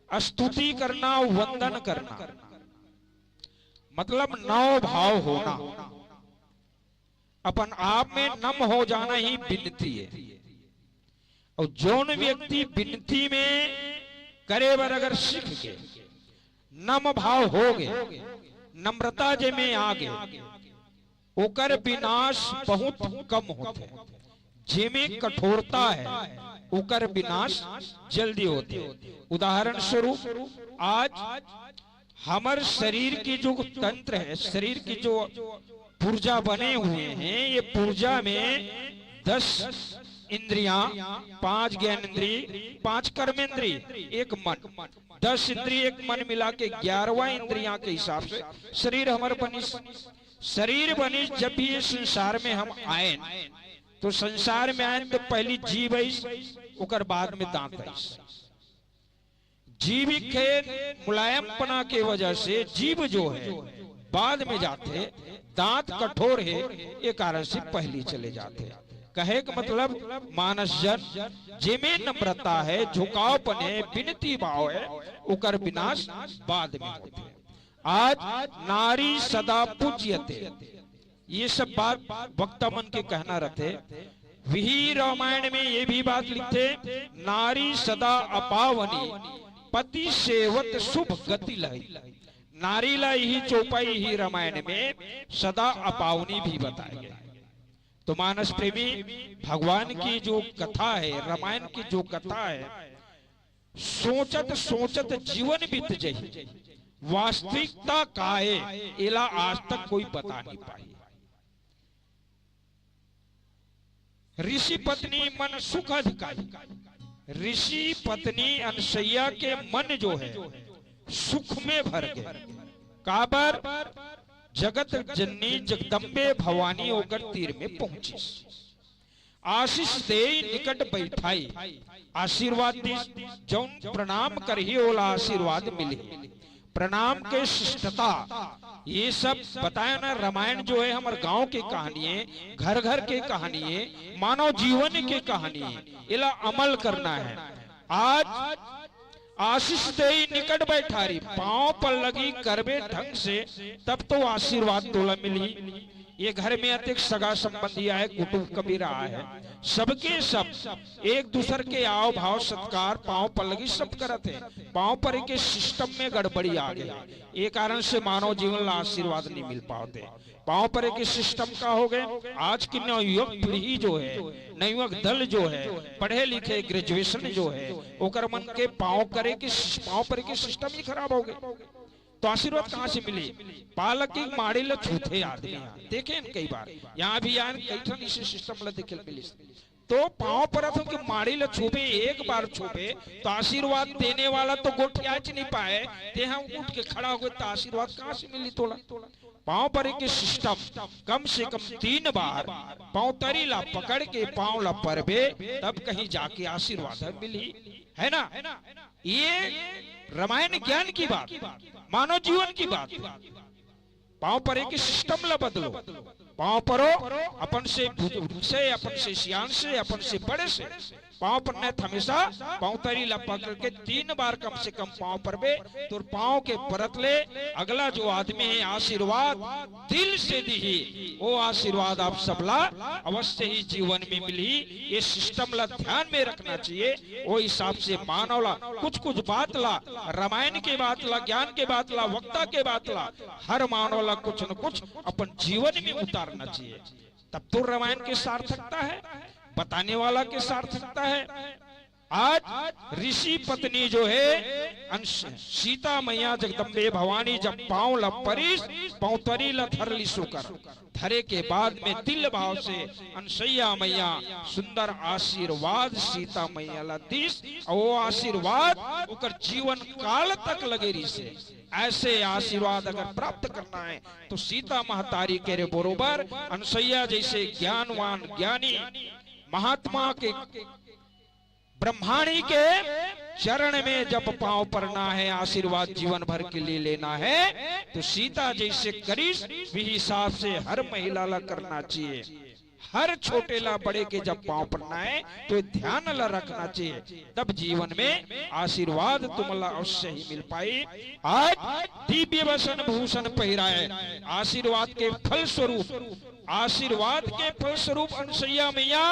स्तुति करना, वंदन करना, मतलब नव भाव होना, अपन आप में नम हो जाना ही विनती है। और जौन व्यक्ति विनती में करे बर अगर सीख के नम भाव हो गए, नम्रता जे में आ गए, ओकर विनाश बहुत कम होथे। जेमे कठोरता है, ओकर विनाश जल्दी होथे। उदाहरण स्वरूप, आज हमर शरीर की जो तंत्र है, शरीर की जो पुर्जा बने हुए हैं, ये पुर्जा में दस इंद्रियां, पांच ज्ञानेंद्री, पांच कर्मेंद्री, एक मन, दस इंद्री एक मन मिला के ग्यारहवां इंद्रियां के हिसाब से शरीर हमर बनिस। शरीर बनिस, जब भी ये संसार में हम आएन, तो संसार में आएन तो पहली जीभ आइस, ओकर बाद में दांत आइस। जीभ के मुलायमपना के वजह से जीभ जो है बाद में जाथे, दांत कठोर है, ये कारण से पहली चले जाथे। कहे के मतलब, मानस जन जेमे नम्रता है, झुकावपन है, विनती भाव है, ओकर विनाश बाद में होथे। आज नारी सदा पूज्यते, ये सब बात वक्ता मन के कहना रथे। विही रामायण में ये भी बात लिखथे, नारी सदा अपावनी, पति सेवत शुभ गति लही। नारी ला यही चौपाई ही रामायण में सदा अपावनी भी बताए गए। तो मानस प्रेमी, भगवान की जो कथा है, रामायण की जो कथा है, सोचत सोचत जीवन बीत जही, वास्तविकता का ए, एला आज तक कोई बता नहीं पाही। ऋषि पत्नी मन सुख अधिकारी, ऋषि पत्नी अनसैया के मन जो है सुख में भर गए। काबर? जगत जननी जगदम्बे भवानी ओकर तीर में पहुंचिस। आशीष देई निकट बैठाई, आशीर्वाद दिस, जौन प्रणाम करही ओला आशीर्वाद मिलही। प्रणाम के शिष्टता, ये सब बताए ना। रामायण जो है हमर गांव के कहानी है, घर घर के कहानी है, मानव जीवन के कहानी है, एला अमल करना है। आज आशीष देई निकट बैठारी, पांव पल्लगी करबे ढंग से, तब तो आशीर्वाद तोला मिलही। ये घर में अतेक सगा संबंधी आए, कुटुंब कबीरा आए, सबके सब एक दूसर के आव भाव, सत्कार, पांव पल्लगी सब करत है। पांव परे के सिस्टम में गड़बड़ी आ गई, ये कारण से मानव जीवन ला आशीर्वाद नहीं मिल पावत है। पांव परे के सिस्टम का हो गए, आज की नवयुवक पीढ़ी जो है, नवयुवक दल जो है, पढ़े लिखे, ग्रेजुएशन जो है, ओकर मन के पांव करे के सिस-, पांव परे के सिस्टम ही खराब हो गए। तो आशीर्वाद कहां से मिले? पालक की माड़ी ल छूथे आदमी। देखे न कई बार, यहां भी आए न, कई ठन इसे सिस्टम ल देखे ल मिलिस। तो पांव परत हो कि माड़ी ल छूबे, एक बार छूबे, तो आशीर्वाद देने वाला तो गोठियाच नहीं पाए, ते हम उठ के खड़ा हो गए, तो आशीर्वाद कहां से मिली तोला? पांव परे के सिस्टम, कम से कम तीन बार पांव तरी ला पकड़ के पांव ला परबे, तब कहीं जाके आशीर्वाद ह मिलही, है ना? ये रामायण ज्ञान की बात, मानव जीवन की बात। पांव परे के सिस्टम ला बदलो। पांव परो अपन से बुजुर्ग से, अपन से सियान से, अपन से बड़े से। पांव परना हे, हमेशा पांव तरी ला पकड़ के तीन बार कम से कम पांव परबे। तोर पांव के परत ले अगला जो आदमी हे आशीर्वाद दिल से दिही, वो आशीर्वाद आप सबला अवश्य ही जीवन में मिलही। ये system ला ध्यान में रखना चाहिए। वो हिसाब से मानव ला कुछ कुछ बात ला, रामायण के बात ला, ज्ञान के बात ला, वक्ता के बात ला, हर मानव ला कुछ न कुछ अपन जीवन में उतारना चाहिए। तब तो रामायण की सार्थकता है, बताने वाला की सार्थकता है। आज ऋषि पत्नी जो है अंश-, सीता मैया जगदम्बे भवानी जब पांव ला परिस, पांव तरी ला धर लिस ओकर, धरे के बाद में दिल भाव से अनसैया मैया सुंदर आशीर्वाद सीता मैया ला दिस, और वो आशीर्वाद ओकर जीवन काल तक लगे रहिसे। ऐसे आशीर्वाद अगर प्राप्त करना है तो सीता महतारी के रे बरोबर अनसैया जैसे ज्ञानवान ज्ञानी महात्मा के ब्रह्माणी के चरण में जब पांव परना है, आशीर्वाद जीवन भर के लिए लेना है, तो सीता जैसे करिस, वही हिसाब से हर महिला ला करना चाहिए। हर छोटे ला बड़े के जब पांव परना है, तो ये ध्यान ला रखना चाहिए, तब जीवन में आशीर्वाद तुमला अवश्य ही मिल पाई। आज दिव्य वसन भूषण पहिराए, आशीर्वाद के फलस्वरूप आशीर्वाद के फलस्वरूप अनसैया मैया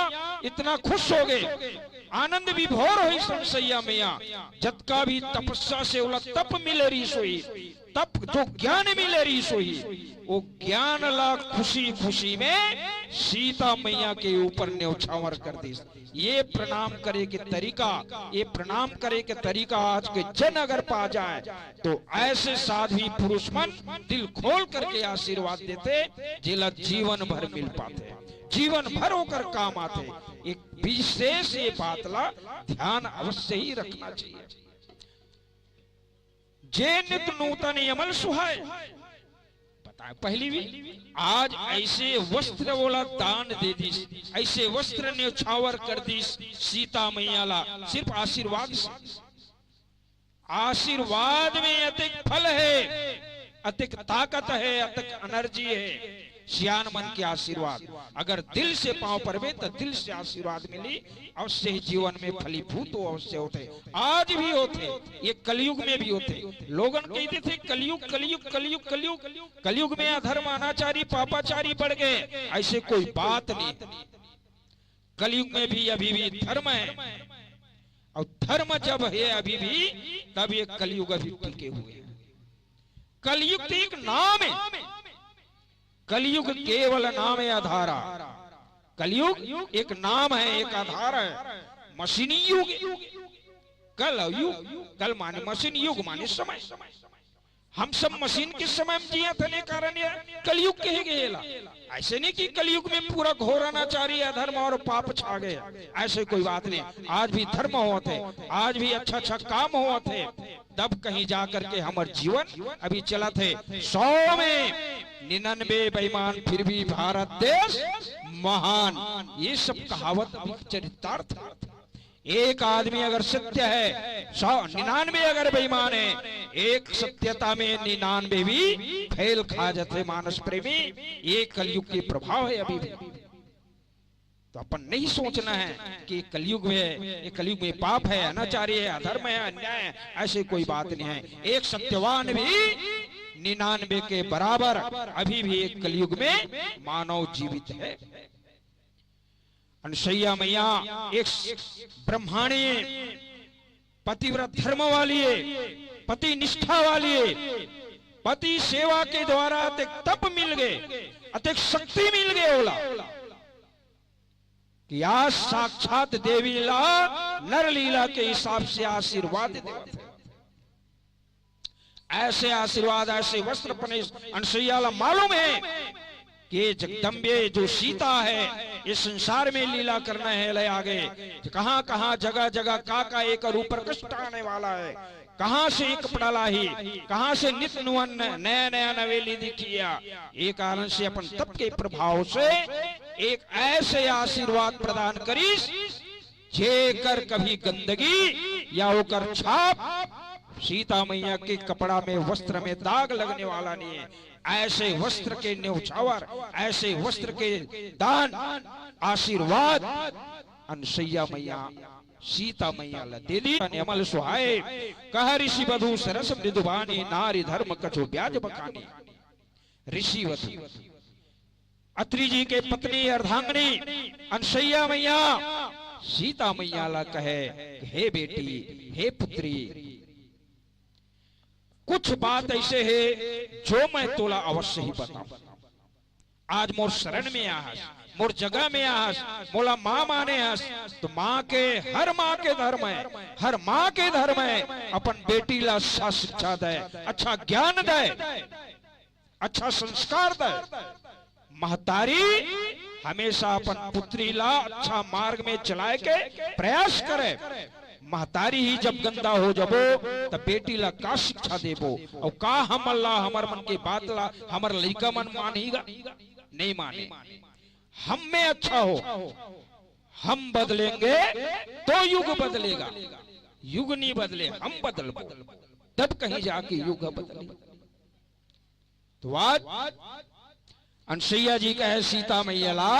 इतना खुश हो गए, आनंद विभोर होइस अनसैया मैया। जतका भी तपस्या से ओला तप मिले रहिस होही, तप जो ज्ञान मिले रहिस होही, वो ज्ञान ला खुशी खुशी में सीता मैया के ऊपर न्यौछावर कर दिस। ये प्रणाम करे के तरीका, ये प्रणाम करे के तरीका आज के जन अगर पा जाए, तो ऐसे साध्वी पुरुष मन दिल खोल करके आशीर्वाद देथे, जेला जीवन भर मिल पाथे, जीवन भर ओकर काम आथे। एक विशेष ये बात ला ध्यान अवश्य ही रखना चाहिए। जे नित नूतन यमल सुहाए, बताए पहली भी, आज ऐसे वस्त्र ओला दान दे दिस, ऐसे वस्त्र न्यौछावर कर दिस सीता मैया ला, सिर्फ आशीर्वाद से। आशीर्वाद में अतिक फल है, अतिक ताकत है, अतिक energy है। सियान मन के आशीर्वाद, अगर दिल से पांव परबे त दिल से आशीर्वाद मिली, अवश्य ही जीवन में फलीभूत हो, अवश्य होथे, आज भी होथे, ये कलयुग में भी होथे। लोगन कहिथे कलयुग, कलयुग, कलयुग, कलयुग, कलयुग में अधर्म, अनाचारी, पापाचारी बढ़ गए, ऐसे कोई बात नहीं। कलयुग में भी अभी भी धर्म है, और धर्म जब है अभी भी, तब ये कलयुग अभी टिके हुए है। कलयुग तो एक नाम है, कलयुग केवल नाम है आधारा। कलयुग एक नाम है, एक आधार है। मशीनी युग, कल युग, कल माने मशीन, युग माने समय। हम सब मशीन के समय में जियत हन, ये कारण ये कलयुग कहे गए ला। ऐसे नहीं कि कलयुग में पूरा घोर अनाचारी, अधर्म और पाप छा गए, ऐसे कोई बात नहीं। आज भी धर्म होत हे, आज भी अच्छा अच्छा काम होत हे, तब कहीं जा करके हमर जीवन अभी चलत हे। सौ में निन्यानवे बेईमान, फिर भी भारत देश महान। ये सब कहावत अभी चरितार्थ हे। एक आदमी अगर सत्य है, सौ, निन्यानवे अगर बेईमान है, एक सत्यता में निन्यानवे भी फेल खा जाते मानस प्रेमी। ये कलयुग के प्रभाव है अभी भी। तो अपन नहीं सोचना है कि कलयुग में, ये कलयुग में पाप है, अनाचारी है, अधर्म है, अन्याय है, ऐसे कोई बात नहीं है। एक सत्यवान भी निन्यानवे के बराबर अभी भी एक कलयुग में मानव जीवित है। अनसुईया मैया एक ब्रह्माणी, पतिव्रत धर्म वाली है, पति निष्ठा वाली है, पति सेवा के द्वारा अतेक तप मिल गए, अतेक शक्ति मिल गए ओला कि आज साक्षात देवी ला नर लीला के हिसाब से आशीर्वाद देवत है। ऐसे आशीर्वाद, ऐसे वस्त्र पहने अनसुईया ला मालूम है कि ये जगदम्बे जो सीता है, इस संसार में लीला करना है, ले आगे कहाँ कहाँ जगह जगह का का एक रूप प्रकट आने वाला है, कहाँ से एक कपड़ा लाही, कहाँ से नित नुअन नया नया नवेली दिखिया। ये कारण से अपन तप के प्रभाव से एक ऐसे आशीर्वाद प्रदान करिस जेकर कभी गंदगी या ओकर छाप सीता मैया के कपड़ा में, वस्त्र में दाग लगने वाला नहीं है। ऐसे वस्त्र के न्यौछावर, ऐसे वस्त्र के दान, आशीर्वाद अनसैया मैया सीता मैया ला देली। अमल सुहाए, कह ऋषि वधु सरस मृदुबानी, नारी धर्म कछु ब्याज बखानी। ऋषि वधु, अत्रि जी के पत्नी अर्धांगिनी अनसैया मैया सीता मैया ला कहे, हे बेटी, हे पुत्री, कुछ बात ऐसे हे जो मैं तोला अवश्य ही बताऊं। आज मोर शरण में आहस, मोर जगह में आहस, मोला माँ माने हस, तो माँ के, हर माँ के धर्म हे, हर माँ के धर्म हे अपन बेटी ला अच्छा शिक्षा दे, अच्छा ज्ञान दे, अच्छा संस्कार दे। महतारी हमेशा अपन पुत्री ला अच्छा मार्ग में चलाए के प्रयास करे। महतारी ही जब गंदा हो जबो, त बेटी ला का शिक्षा देबो? अउ का हमन ला, हमर मन के बात ला हमर लइका मन मानही गा? नहीं माने। हम में अच्छा हो, हम बदलेंगे तो युग बदलेगा, युग नहीं बदले, हम बदलबो, तब कहीं जाके युग बदले। तो आज अनसैया जी कहे सीता मैया ला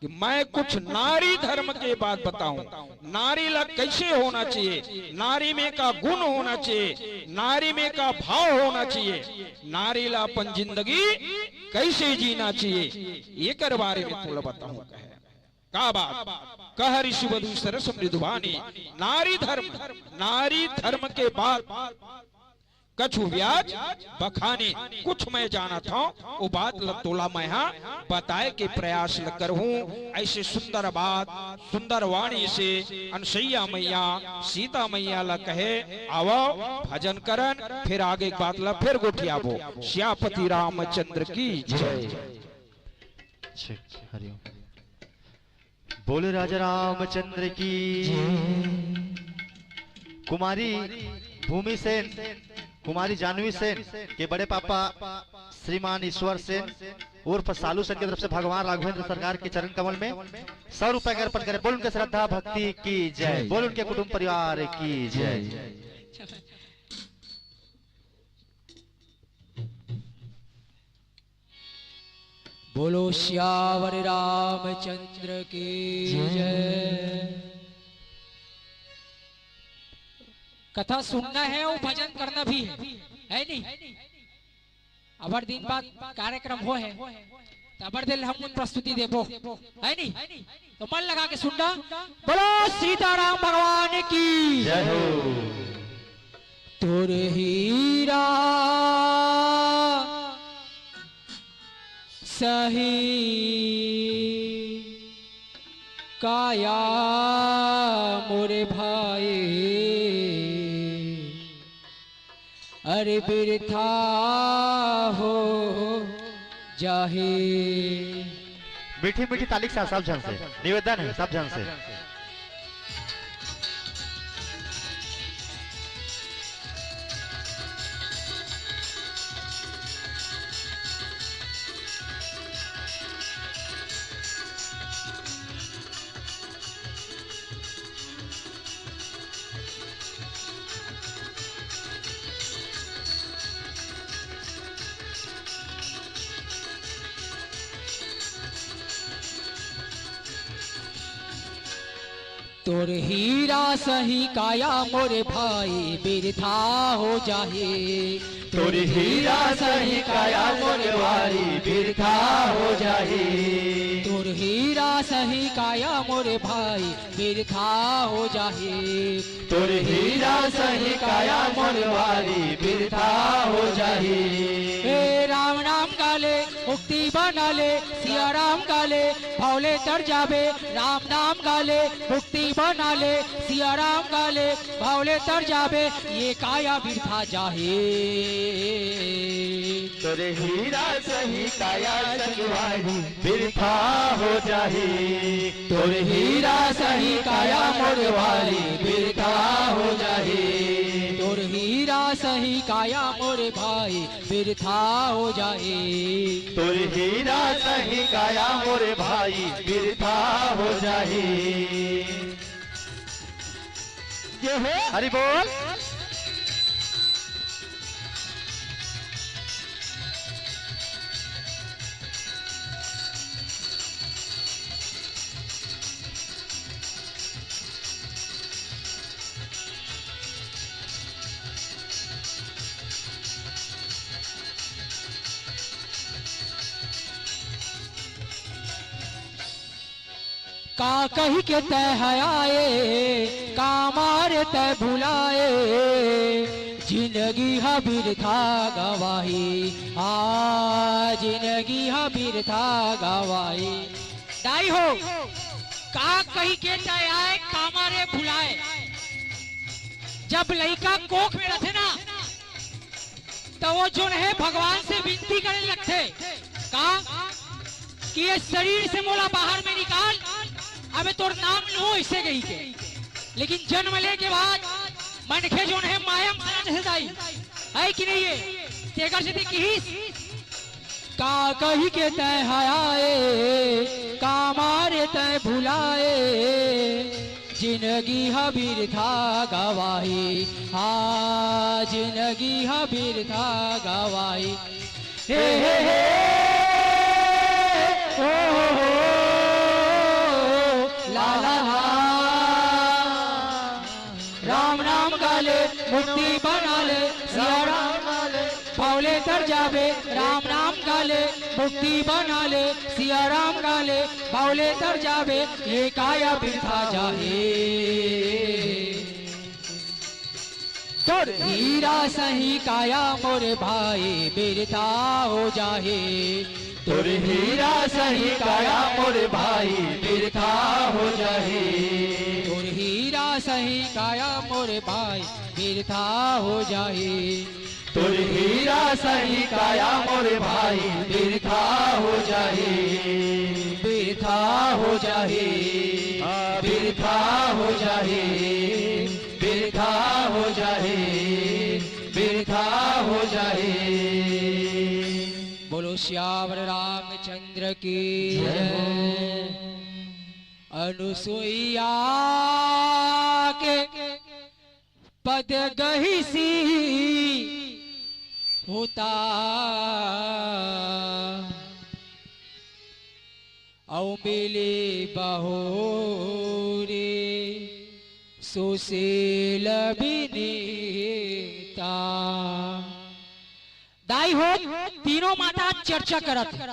कि मैं कुछ नारी धर्म के बात बताऊं, नारी ला कैसे होना चाहिए, नारी में का गुण होना चाहिए, नारी में का भाव होना चाहिए, नारी ला अपन जिंदगी कैसे जीना चाहिए, एकर बारे में तोला बताऊं कहे। का बात? कह ऋषि वधु सरस मृदुबानी, नारी धर्म, नारी धर्म के बात कछु ब्याज बखानी। कुछ मैं जानत हूँ, वो बात ल तोला मैं हा बताए के प्रयास ल करहूँ। ऐसे सुंदर बात, सुंदर वाणी से अनसैया मैया सीता मैया ल कहे, आवो भजन करन, फिर आगे के बात ल फिर गोठियाबो। सियापति रामचंद्र की जय। ठीक, हरिओम। बोले राजा रामचंद्र की। कुमारी भूमि सेन, कुमारी जानवी सेन के बड़े पापा श्रीमान ईश्वर सेन उर्फ सालू सेन की तरफ से भगवान राघवेंद्र सरकार के चरण कमल में सौ रुपए के अर्पण करें। बोल उनके श्रद्धा भक्ति की जय, बोल उनके कुटुंब परिवार की जय। बोलो सियावर रामचंद्र की जय। कथा सुनना है अउ भजन करना भी है, है नहीं? अबर दिन बाद कार्यक्रम हो है, त अबर दिन हम प्रस्तुति देबो, है नहीं? तो मन लगा के सुनना। बोलो सीताराम भगवान की जय हो। तोर हीरा सही काया मोर भाई, अरे बिरथा हो जाही। मीठी मीठी ताली के साथ सब झन से निवेदन है, सब झन से। तोर हीरा सही काया मोर भाई बिरथा हो जाही। तोर हीरा सही काया मोर भाई बिरथा हो जाही। तोर हीरा सही काया मोर भाई बिरथा हो जाही। तोर हीरा सही काया मोर भाई बिरथा हो जाही। ए राम नाम गाले मुक्ति बना ले, सिया राम गाले भवले तर जाबे। राम नाम गाले मुक्ति बना ले, सिया राम गाले भवले तर जाबे। ये काया बिरथा जाही। तोर हीरा सही काया संगवारी बिरथा हो जाही। तोर हीरा सही काया मोर भाई बिरथा हो जाही। तोर हीरा सही काया मोर भाई बिरथा हो जाही। तोर हीरा सही काया मोर भाई बिरथा हो जाही। ये हो। हरि बोल। का कहिके तैं ह आए, का मारे तैं भुलाए, जिनगी ह बिरथा गवाही, आ, जिनगी ह बिरथा गवाही। दाई हो, का कहिके तैं आए, का मारे भुलाए। जब लइका कोख में रथे ना, त वो जोन हे भगवान से विनती करे लगथे, का कि ये शरीर से मोला बाहर में निकाल, अबे तोर नाम लूं, अइसे कहिके। लेकिन जन्म ले के बाद मनखे जोन हे माया में समझ हे दाई, हे कि नहीं हे? तेकर सेती किहिस, का कहिके तैं ह आए, का मारे तैं भुलाए, जिनगी ह बिरथा गवाही, हाँ, जिनगी ह बिरथा गवाही। हे, हे, हे, ओ, हो, हो, ला, ला, ला। राम नाम गा ले, मुक्ति बना ले, सिया राम गा ले, भव ले तर जाबे। राम नाम गा ले, मुक्ति बना ले, सिया राम गा ले, भव ले तर जाबे, ये काया बिरथा जाही। तोर हीरा सही काया मोर भाई बिरथा हो जाही। तोर हीरा सही काया मोर भाई बिरथा हो जाही। तोर हीरा सही काया मोर भाई बिरथा हो जाही। तोर हीरा सही काया मोर भाई बिरथा हो जाही। बिरथा हो जाही, बिरथा हो जाही, बिरथा हो जाही, बिरथा हो जाही। बोलो सियावर रामचंद्र की जय हो। अनुसुईया के पद गहिसी होता अउ मिली बहोरी सुशील बिनीता। दाई हो, तीनों माता चर्चा करत हे,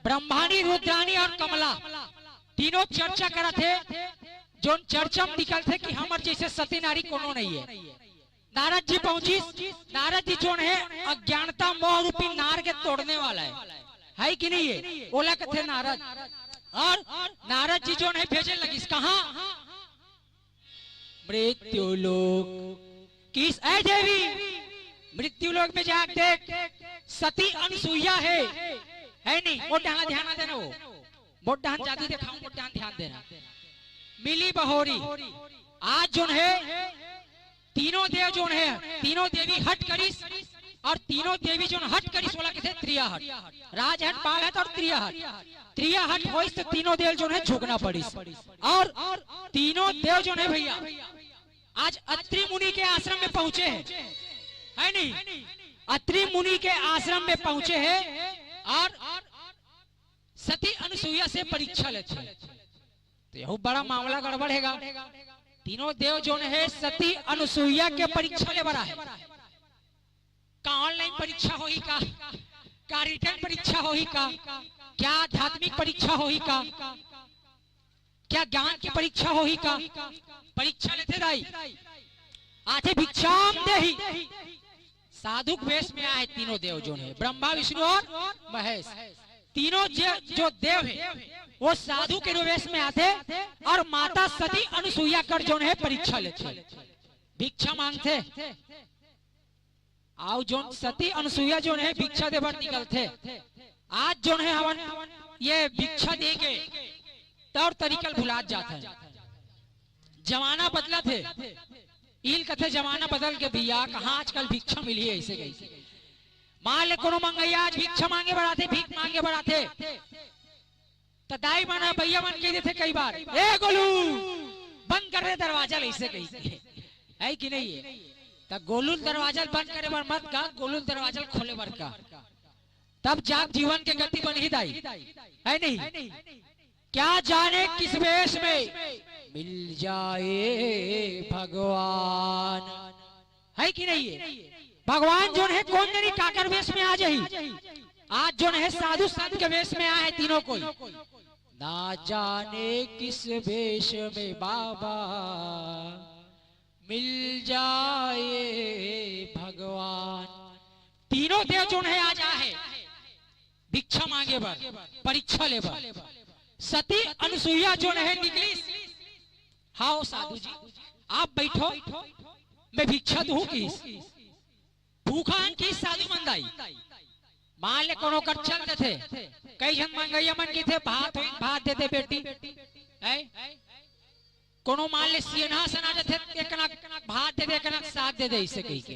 ब्रह्माणी, रुद्राणी अउ कमला, तीनों चर्चा करत हे। जोन चर्चा में निकलथे कि हमर जइसे सती नारी कोनो नहीं हे। नारद जी पहुंचिस, नारद जी जोन हे अज्ञानता मोह रूपी नार के तोड़ने वाला हे, हे कि नहीं हे? ओला कथे नारद। अउ नारद जी जोन हे भेजे लगिस कहां? मृत्यु लोक। किस, ए देवी, मृत्यु लोक में जाके देख, सती अनुसुईया हे, हे नहीं? मोर डहन ध्यान देना वो, मोर डहन जादू देखाऊं, मोर डहन ध्यान देना। मिली बहोरी। आज जोन हे तीनों देव जोन हे, तीनों देवी हट करिस, अउ तीनों देवी जोन हट करिस, ओला कथे त्रिया हट, राज हट, बाघ हट अउ त्रिया हट। त्रिया हट होइस त तीनों देव जोन हे झुकना पड़िस। अउ तीनों देव जोन हे भइया, आज अत्रि मुनि के आश्रम में पहुंचे हे, हे नहीं? अत्रि मुनि के आश्रम में पहुंचे हे अउ सती अनुसुईया से परीक्षा लेथे। त यहू बड़ा मामला गड़बड़ हे गा। तीनों देव जोन हे सती अनुसुईया के परीक्षा ले बर आए हे। का online परीक्षा होही का? का written परीक्षा होही का? का आध्यात्मिक परीक्षा होही का? का ज्ञान के परीक्षा होही का? परीक्षा लेथे दाई। आथे भिक्षाम देही। साधु के वेश में आए तीनों देव जोन हे, ब्रह्मा, विष्णु अउ महेश। तीनों जे, जो देव हे, वो साधु के वेश में आथे अउ माता सती अनुसुईया कर जोन हे परीक्षा लेथे, भिक्षा मांगथे। अउ जोन सती अनुसुईया जोन हे भिक्षा दे बर निकलथे। आज जोन हे हमन ये भिक्षा दे के तौर तरीका ल भुलात जात हे। जमाना बदलत हे, इल कथे जमाना बदल के भइया, कहां आजकल भिक्षा मिलही अइसे कहिके। मान ले कोनो मंगइया आज भिक्षा मांगे बर आथे, भीख मांगे बर आथे, त दाई मन ह, भइया मन कहि देथे कई बार, "ए गोलू, बंद कर रे दरवाजा ल," अइसे कहिके, हे कि नहीं हे? त गोलू ल दरवाजा ल बंद करे बर मत कह, गोलू ल दरवाजा ल खोले बर कह, तब जाके जीवन के गति बनही दाई, हे नहीं? क्या जाने किस वेश में मिल जाए भगवान, हे कि नहीं हे? भगवान जोन हे कोन जनी काकर वेश में आ जाही। आज जोन हे साधु संत के वेश में आए हे तीनों कोई। ना जाने किस भेष में बाबा मिल जाए भगवान। तीनों देव जोन हे आज आहे भिक्षा मांगे बर, परीक्षा ले बर। सती अनुसुईया जोन हे निकलिस, "हाव साधु जी, आप बइठो, मैं भिक्षा दूहूं" किहिस। भूखा हन किहिस साधु मन दाई। मान ले कोनो कर चल देथे, कई झन मंगइया मन कहिथे, "भात होई, भात दे दे बेटी।" हैं? कोनो मान ले सियनहा सन आ जाथे, "एक कनक भात दे दे, एक कनक साग दे दे," अइसे कहिके।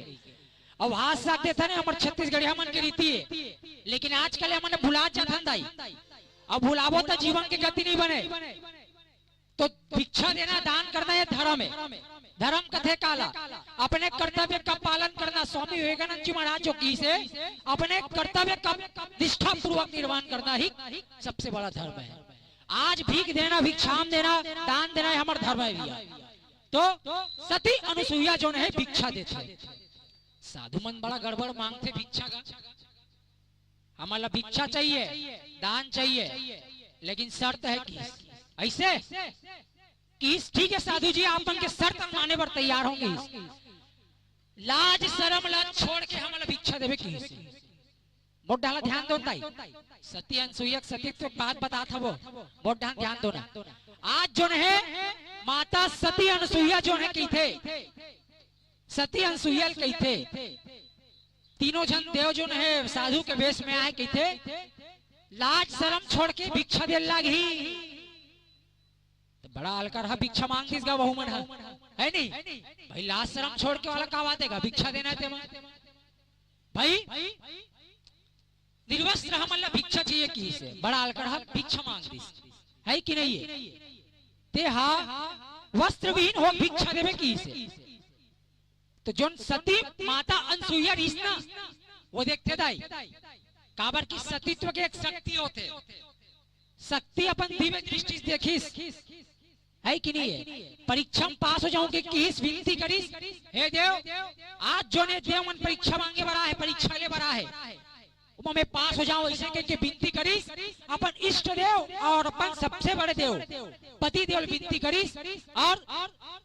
अब भात साग देथे ना, हमर छत्तीसगढ़िया मन के रीति हे, लेकिन आजकल हमन भुलात जाथन दाई। अब भुलाबो त जीवन के गति नइ बने। तो भिक्षा देना, दान करना, ये धर्म हे। धर्म कथे काला, अपने कर्तव्य का पालन करना। स्वामी विवेकानंद जी महाराज जो किहिस हे, अपने कर्तव्य का निष्ठापूर्वक निर्वहन करना ही सबसे बड़ा धर्म हे। आज भीख देना, भिक्षाम देना, दान देना, ये हमर धर्म हे भइया। तो सती अनुसुईया जोन हे भिक्षा देथे। साधु मन बड़ा गड़बड़ मांगथे भिक्षा का। हमन ला भिक्षा चाहिए, दान चाहिए, लेकिन शर्त हे किहिस। अइसे किहिस, "ठीक हे साधु जी, आप मन के शर्त माने बर तैयार हों" किहिस। "लाज शरम ला छोड़ के हमन ला भिक्षा देबे" किहिस। मोर डहन ला ध्यान दो दाई, सती अनुसुईया के सतीत्व के बात बतात हवों, मोर डहन ध्यान दो ना। आज जोन हे माता सती अनुसुईया जोन हे कहिथे, सती अनुसुईया ल कहिथे, तीनों झन देव जोन हे साधु के भेष में आहे कहिथे, "लाज शरम छोड़ के भिक्षा दे लागही।" त बड़ा अलकरहा भिक्षा मांग दिस गा वहू मन ह, हे नहीं? भाई लाज शरम छोड़ के वाला का बात हे गा, भिक्षा देना हे तेमा। भाई निर्वस्त्र हमन ला भिक्षा चाहिए किहिस हे, बड़ा अलकरहा भिक्षा मांग दिस, हे कि नहीं हे? ते हा वस्त्र विहीन हो भिक्षा देबे किहिस हे। तो जोन सती माता अनुसुईया रिहिस ना, वो देखथे दाई, काबर कि सतीत्व के एक शक्ति होथे। सती अपन दिव्य दृष्टि से देखिस, हे कि नहीं हे? परीक्षा में पास हो जाहूं किहिस, विनती करिस, "हे देव, आज जोन हे देव मन परीक्षा मांगे बर आहे, परीक्षा ले बर आहे, ओमा मैं पास हो जाहूं," अइसे कहिके विनती करिस अपन इष्ट देव अउ अपन सबसे बड़े देव पति देव ल विनती करिस अउ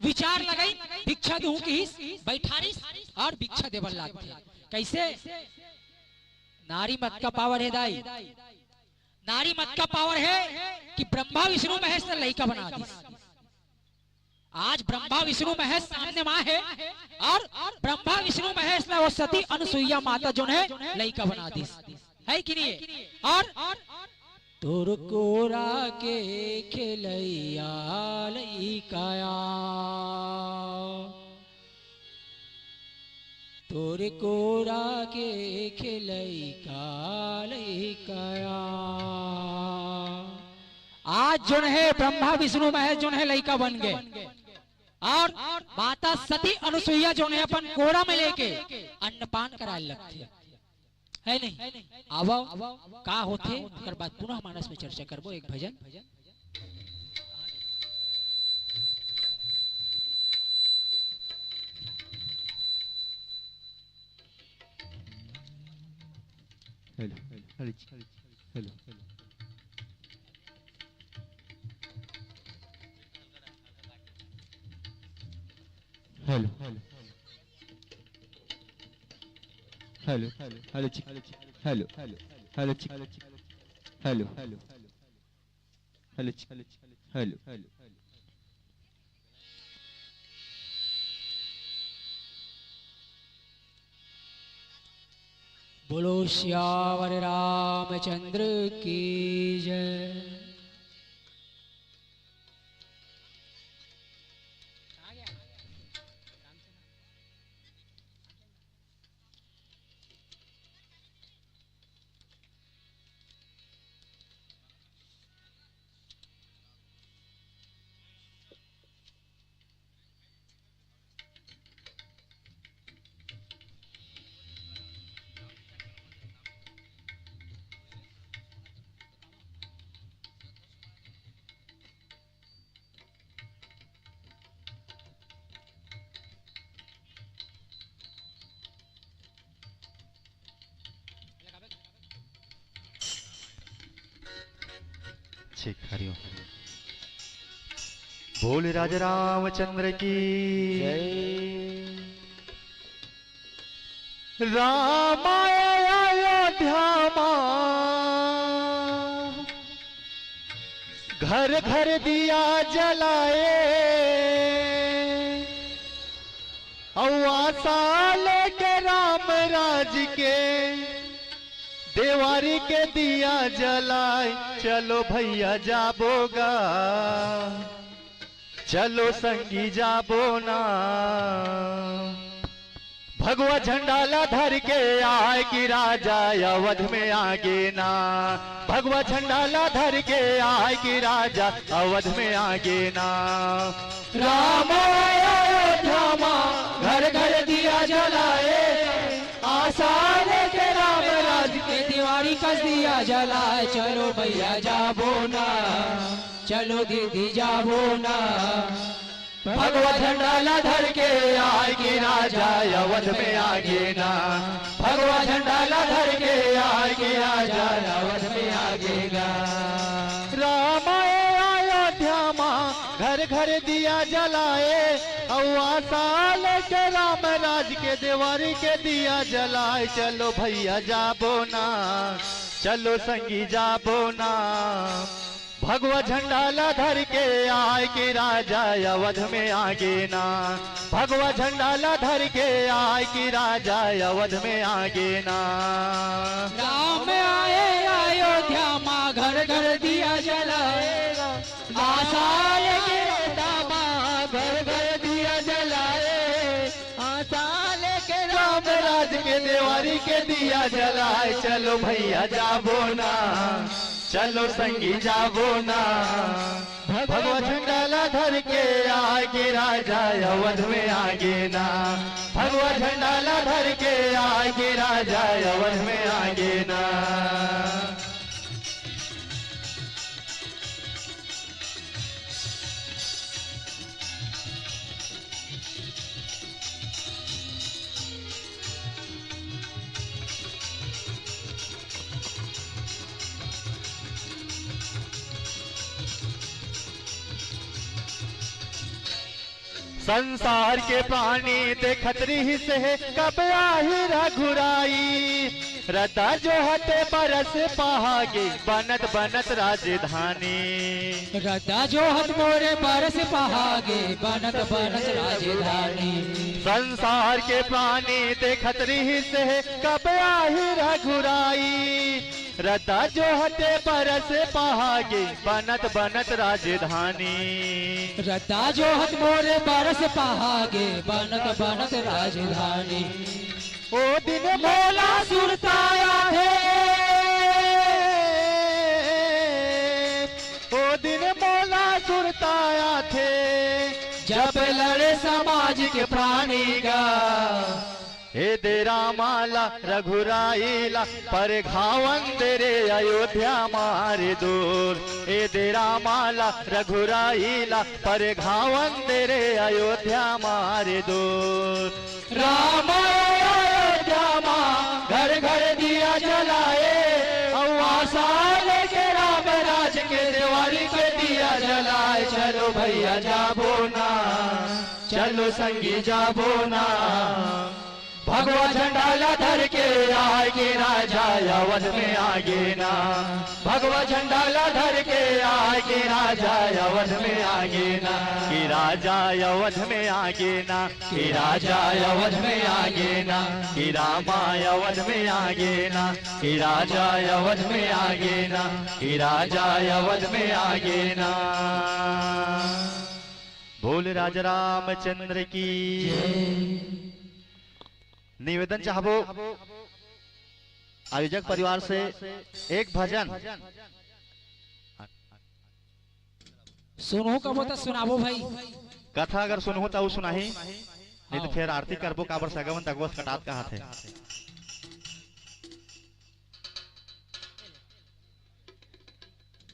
विचार लगाइन, भिक्षा दूहूं किहिस, बइठारिस अउ भिक्षा दे बर लागथे। कइसे? नारी मत का power हे दाई, नारी मत का power हे कि ब्रह्मा विष्णु महेश ला लइका बना दिस। आज ब्रह्मा विष्णु महेश सामने मा हे अउ ब्रह्मा विष्णु महेश ला वो सती अनुसुईया माता जोन हे लइका बना दिस, हे कि नहीं हे? अउ तोर कोरा के खेलइया लइका आय, तोर कोरा के खेलइका लइका आय। आज जोन हे ब्रह्मा विष्णु महेश जोन हे लइका बन गे अउ माता सती अनुसुईया जोन हे अपन कोरा में लेके अन्नपान कराय लगथे। हे नहीं? आवव, का होथे, ओकर बाद पुनः मानस में चर्चा करबो। एक भजन। Hello, hello, hello, hello. Hello, hello, hello, hello, hello, hello, hello, hello, hello, hello, hello, hello, hello, hello, hello, hello. बोलो सियावर रामचंद्र की जय। ठीक, हरिओम। बोल राजा रामचंद्र की जय। राम आए अयोध्या मा, घर घर दिया जलाए। अउ आसा लेके राम राज के, देवारी के दिया जलाए। चलो भैया जाबो गा, चलो संगी जाबो ना। भगवा झंडा ला धर के आए कि राजा अवध में आगे ना। भगवा झंडा ला धर के आए कि राजा अवध में आगे ना। राम आए अयोध्या मा, घर घर दिया जलाए। आसा लेके राम राज के, देवारी कस दिया जलाए। चलो भैया जाबो ना, चलो दीदी जाबो ना। भगवा झंडा ला धर के आए कि राजा अवध में आगे ना। भगवा झंडा ला धर के आए कि राजा अवध में आगे ना। राम आए अयोध्या मा, घर घर दिया जलाए। अउ आसा लेके राम राज के, देवारी के दिया जलाए। चलो भैया जाबो ना, चलो संगी जाबो ना। भगवा झंडा ला धर के आए कि राजा अवध में आगे ना। भगवा झंडा ला धर के आए कि राजा अवध में आगे ना। राम आए अयोध्या मा, घर घर दिया जलाए। आसा लेके राम राज के, घर घर दिया जलाए। आसा लेके राम राज के, देवारी के दिया जलाए। चलो भैया जाबो ना, चलो संगी जाबो ना। भगवा झंडा ला धर के आए कि राजा अवध में आगे ना। भगवा झंडा ला धर के आए कि राजा अवध में आगे ना। संसार के प्राणी देखत रिहिस हे, कब आही रघुराई। रद्दा जोहत बरस पहागे, बनत बनत राजधानी। रद्दा जोहत मोरे बरस पहागे, बनत बनत राजधानी। संसार के प्राणी देखत रिहिस हे, कब आही रघुराई। रद्दा जोहत बरस पहागे, बनत बनत राजधानी। रद्दा जोहत मोरे बरस पहागे, बनत बनत राजधानी। ओ दिन मोला सुरता आथे, ओ दिन मोला सुरता आथे, जब लड़े समाज के प्राणी गा। ए दे रामा ला रघुराई ला, परघावन दे रे अयोध्या मारे दूर। ए दे रामा ला रघुराई ला, परघावन दे रे अयोध्या मारे दूर। राम अयोध्या मा, घर घर दिया जलाए। अउ आसा लेके राम राज के, देवारी पे दिया जलाए। चलो भैया जाबो ना, चलो संगी जाबो ना। भगवा झंडा ला धर के आए कि राजा अवध में आगे ना। भगवा झंडा ला धर के आए कि राजा अवध में आगे ना। कि राजा अवध में आगे ना। कि राजा अवध में आगे ना। कि रामा अवध में आगे ना। कि राजा अवध में आगे ना। कि राजा अवध में आगे ना। बोल राजा रामचंद्र की। निवेदन चाहबो आयोजक परिवार से, एक भजन। सुनहू कबो त सुनाबो भाई। कथा अगर सुनहू त ऊ सुनाही, नहीं तो हाँ। फिर आरती करबो, काबर सगा मन तकबस कटात कहात हे।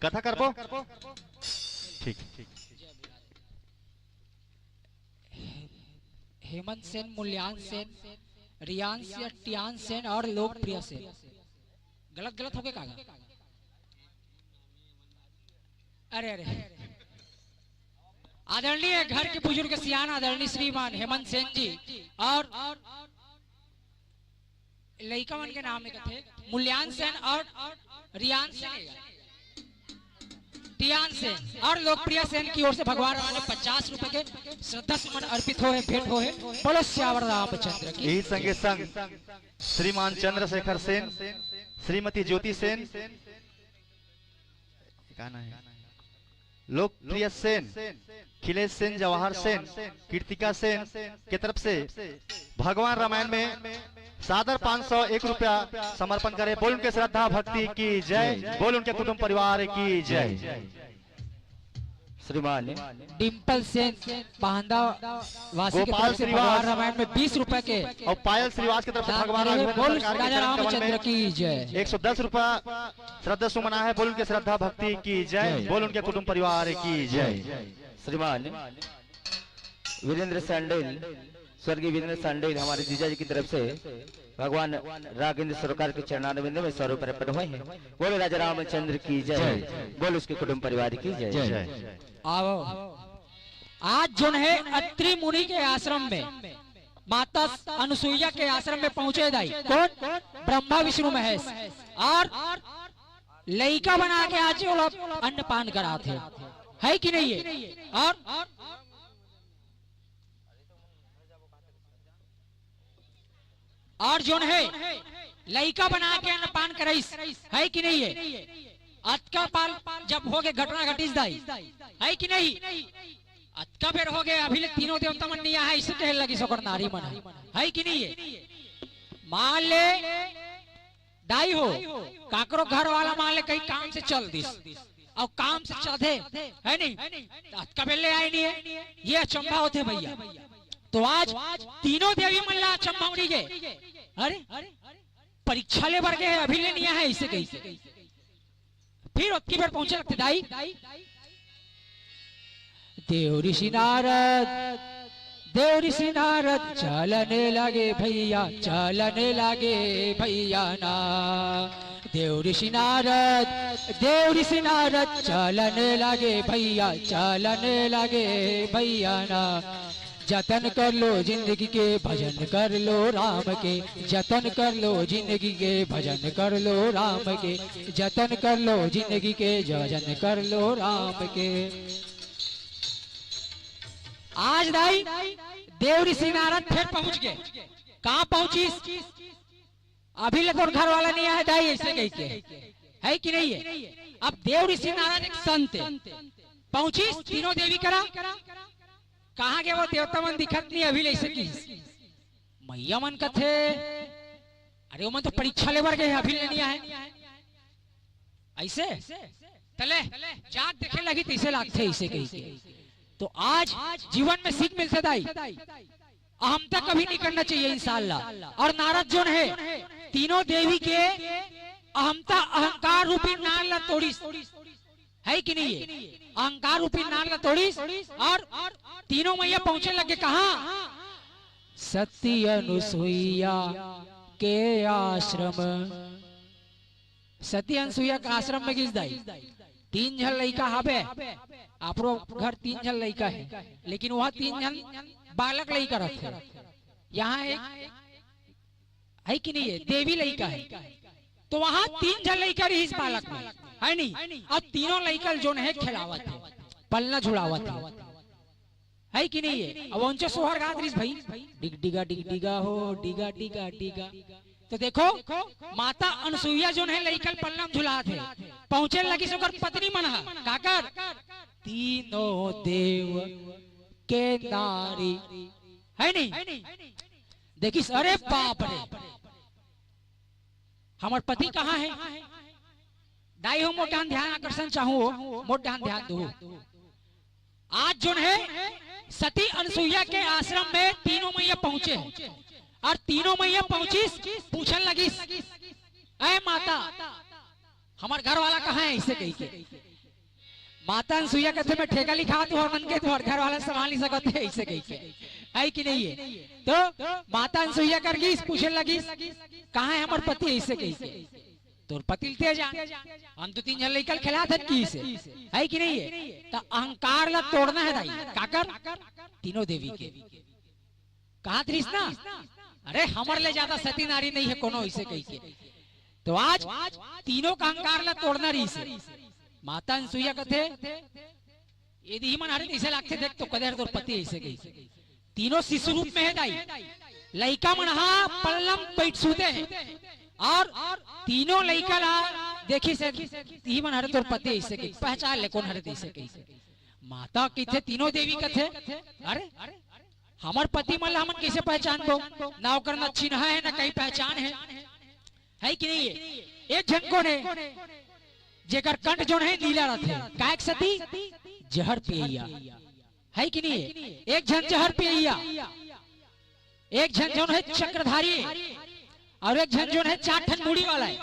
कथा करबो? ठीक। हेमंत सेन, मूल्यांश सेन, रियांश या टियांश सेन और लोकप्रिय सेन। गलत, गलत होगे का गा? अरे, अरे, आदरणीय घर के बुजुर्ग सियान आदरणीय श्रीमान हेमंत सेन जी और लइका मन के नाम में कथे मूल्यांश सेन और रियांश सेन, टियांश सेन और लोकप्रिय सेन की ओर से भगवान राम ने पचास रुपए के श्रद्धा सुमन अर्पित होहे, भेंट होहे। बोलो सियावर रामचंद्र की। यही संगे संग श्रीमान चंद्रशेखर सेन, श्रीमती ज्योति सेन, का नाम है? लोकप्रिय सेन, खिलेश सेन, जवाहर सेन, कृतिका सेन के तरफ से भगवान रामायण में सादर पाँच सौ एक रुपया समर्पण करे। बोल उनके श्रद्धा भक्ति की जय, बोल उनके कुटुंब परिवार की जय। श्रीमान डिम्पल सेन बांदा वासी की गोपाल तरफ से श्रीवास। भगवान रामायण में बीस रुपए के और पायल श्रीवास की तरफ से दान भगवान करे। राघवेंद्र बोल सरकार के राजा चरण कमल रामचंद्र में की जय। एक सौ दस रुपया श्रद्धा सुमन आए है। बोल उनके श्रद्धा भक्ति की जय, जय। बोल उनके कुटुंब परिवार की जय। श्रीमान वीरेंद्र सांडेल, स्वर्गीय वीरेंद्र सांडेल हमारे जीजा जी की तरफ से भगवान राघवेंद्र सरकार के चरणारविंद में सौ रुपये अर्पण हुए हैं। बोलो राजा रामचंद्र की जय, जय। बोल उसके कुटुंब परिवार की जय। जय। आओ, आज जोन है अत्रि मुनि के आश्रम में, माता अनुसुईया के आश्रम में पहुंचे दाई। कौन? ब्रह्मा विष्णु महेश। और लइका बना के आज वो लोग अन्नपान करात हे, है कि नहीं है? और और जोन है लइका बना के अन्नपान कराइस, है कि नहीं है? अतका पाल जब हो गए घटना घटिस दाई, है कि नहीं? अतका बेर हो गए, अभी ले तीनों देवता मन नहीं आए, ऐसे कहे लगिस ओकर नारी मन, है कि नहीं है? मान ले दाई हो, काकरो घर वाला मान ले कहीं काम से चल दिस, और काम से चढ़े, है नहीं, तो अतका बेर ले आए नहीं है, ये अचंभा होथे भैया। तो आज तीनों देवी मन ला अचंभा उड़ी गए। अरे, परीक्षा ले बर गए, अभी ले नहीं आए, ऐसे कही के। फिर ओतकी बेर पहुंचे लगथे दाई। देव ऋषि नारद, देव ऋषि नारद चलने लगे भैया, चलने लगे भैया ना। देव ऋषि नारद, देव ऋषि नारद चलने लगे भैया, चलने लगे भैया ना। जतन कर लो जिंदगी के, भजन कर लो राम के। जतन कर लो जिंदगी के, भजन कर लो राम के। जतन कर लो जिंदगी के, भजन कर लो राम के। आज दाई देव ऋषि नारद फिर पहुंच गए। कहाँ पहुंचिस? अभी ले तोर घर वाला नहीं आया दाई, ऐसे कही के, है कि नहीं है? अब देव ऋषि नारद एक संत है, पहुंचिस तीनों देवी करा। कहाँ गए वो देवता मन, दिखत नहीं, अभी ले ऐसे की। मैया मन कथे, अरे, ओमन तो परीक्षा ले बर गए हैं, अभी ले नहीं आए। ऐसे? तले, जात देखे लगी, तैसे लागथे, ऐसे कही के। तो आज जीवन में सीख मिलथे दाई, अहमता कभी नहीं करना चाहिए इंसान ला। और नारद जोन है, तीनों देवी के अहमता, अहंकार रूपी नार ला तोड़िस, है कि नहीं है? अहंकार रूपी नार ला तोड़िस और तीनों मैया पहुंचे लगे कहाँ? सती अनुसुईया के आश्रम। सती अनुसुईया के आश्रम में गिस दाई। तीन झन लइका हावे, आपरो घर तीन झन लइका है, लेकिन वह तीन झन बालक लइका रथे। यहाँ एक है कि नहीं है, देवी लइका है, तो वहाँ तीन झन लइका रहिस बालक में, है नहीं? अब तीनों लइका जोन है खेलावत है, पलना झुलावत है, है कि नहीं है? अब उनसे सोहर गात रहिस भाई, डिग डिगा डिग डिगा हो, डिगा डिगा डिगा। तो देखो, माता अनसुईया जोन है लइका ल पलना में झुलात है, पहुंचे लगिस ओकर पत्नी मन ह, काकर? तीनों देव के नारी, है नहीं? देखिस, अरे बाप रे, हमर पति कहाँ है? दाई हो, मोर डाहन ध्यान आकर्षण चाहूँ हो, मोर डाहन ध्यान दो। आज जोन है सती अनसुईया के आश्रम में तीनों मैया पहुंचे हैं और तीनों मैया पहुंचिस, पूछन लगिस, "ऐ माता, हमर घर वाला कहाँ है?" ऐसे कही के। माता अनसुईया कहते, "मैं ठेका लिखा तू हर मन के, तू हर घर वाला संभाल नहीं सकत है," ऐसे कही के, है कि नहीं है? तो माता अनसुईया कर गिस, पूछे लगिस, "कहाँ है हमर पति?" ऐसे कही के। तोर पति ल दे जा, हम दू तीन झन लइका ल खेलाथन कहिसे, हे कि नहीं हे? त अहंकार ला तोड़ना हे दाई, काकर? तीनों देवी के। कहात रहिस ना, अरे हमर ले जादा सती नारी नहीं हे कोनो, अइसे कहिके। तो आज तीनों के अहंकार ला तोड़ना रहिसे। माता अनसुईया कथे, ये दिही मन हरे तइसे लागथे, देख तो कदे हरे तोर पति अइसे कहिसे। तीनों शिशु रूप में हे दाई, लइका मन हा पलंग पइट सूते हे, अउ तीनों लइका ला देखिस हे, दिही मन हरे तोर पति अइसे कहिसे, पहचान ले कोन हरे तइसे कहिसे। माता कथे, तीनों देवी कथे, अरे हमर पति मन ला हमन कइसे पहचानबो? ना ओकर ना चिन्हा हे, ना कहीं पहचान हे, हे कि नहीं हे? एक झन कोन हे, जेकर कंठ जोन हे नीला रथे, कायक सती जहर पियैया, हे कि नहीं हे? एक झन जहर पियैया, एक झन जोन हे चक्रधारी, अउ एक झन जोन हे चार ठन मुड़ी वाला हे।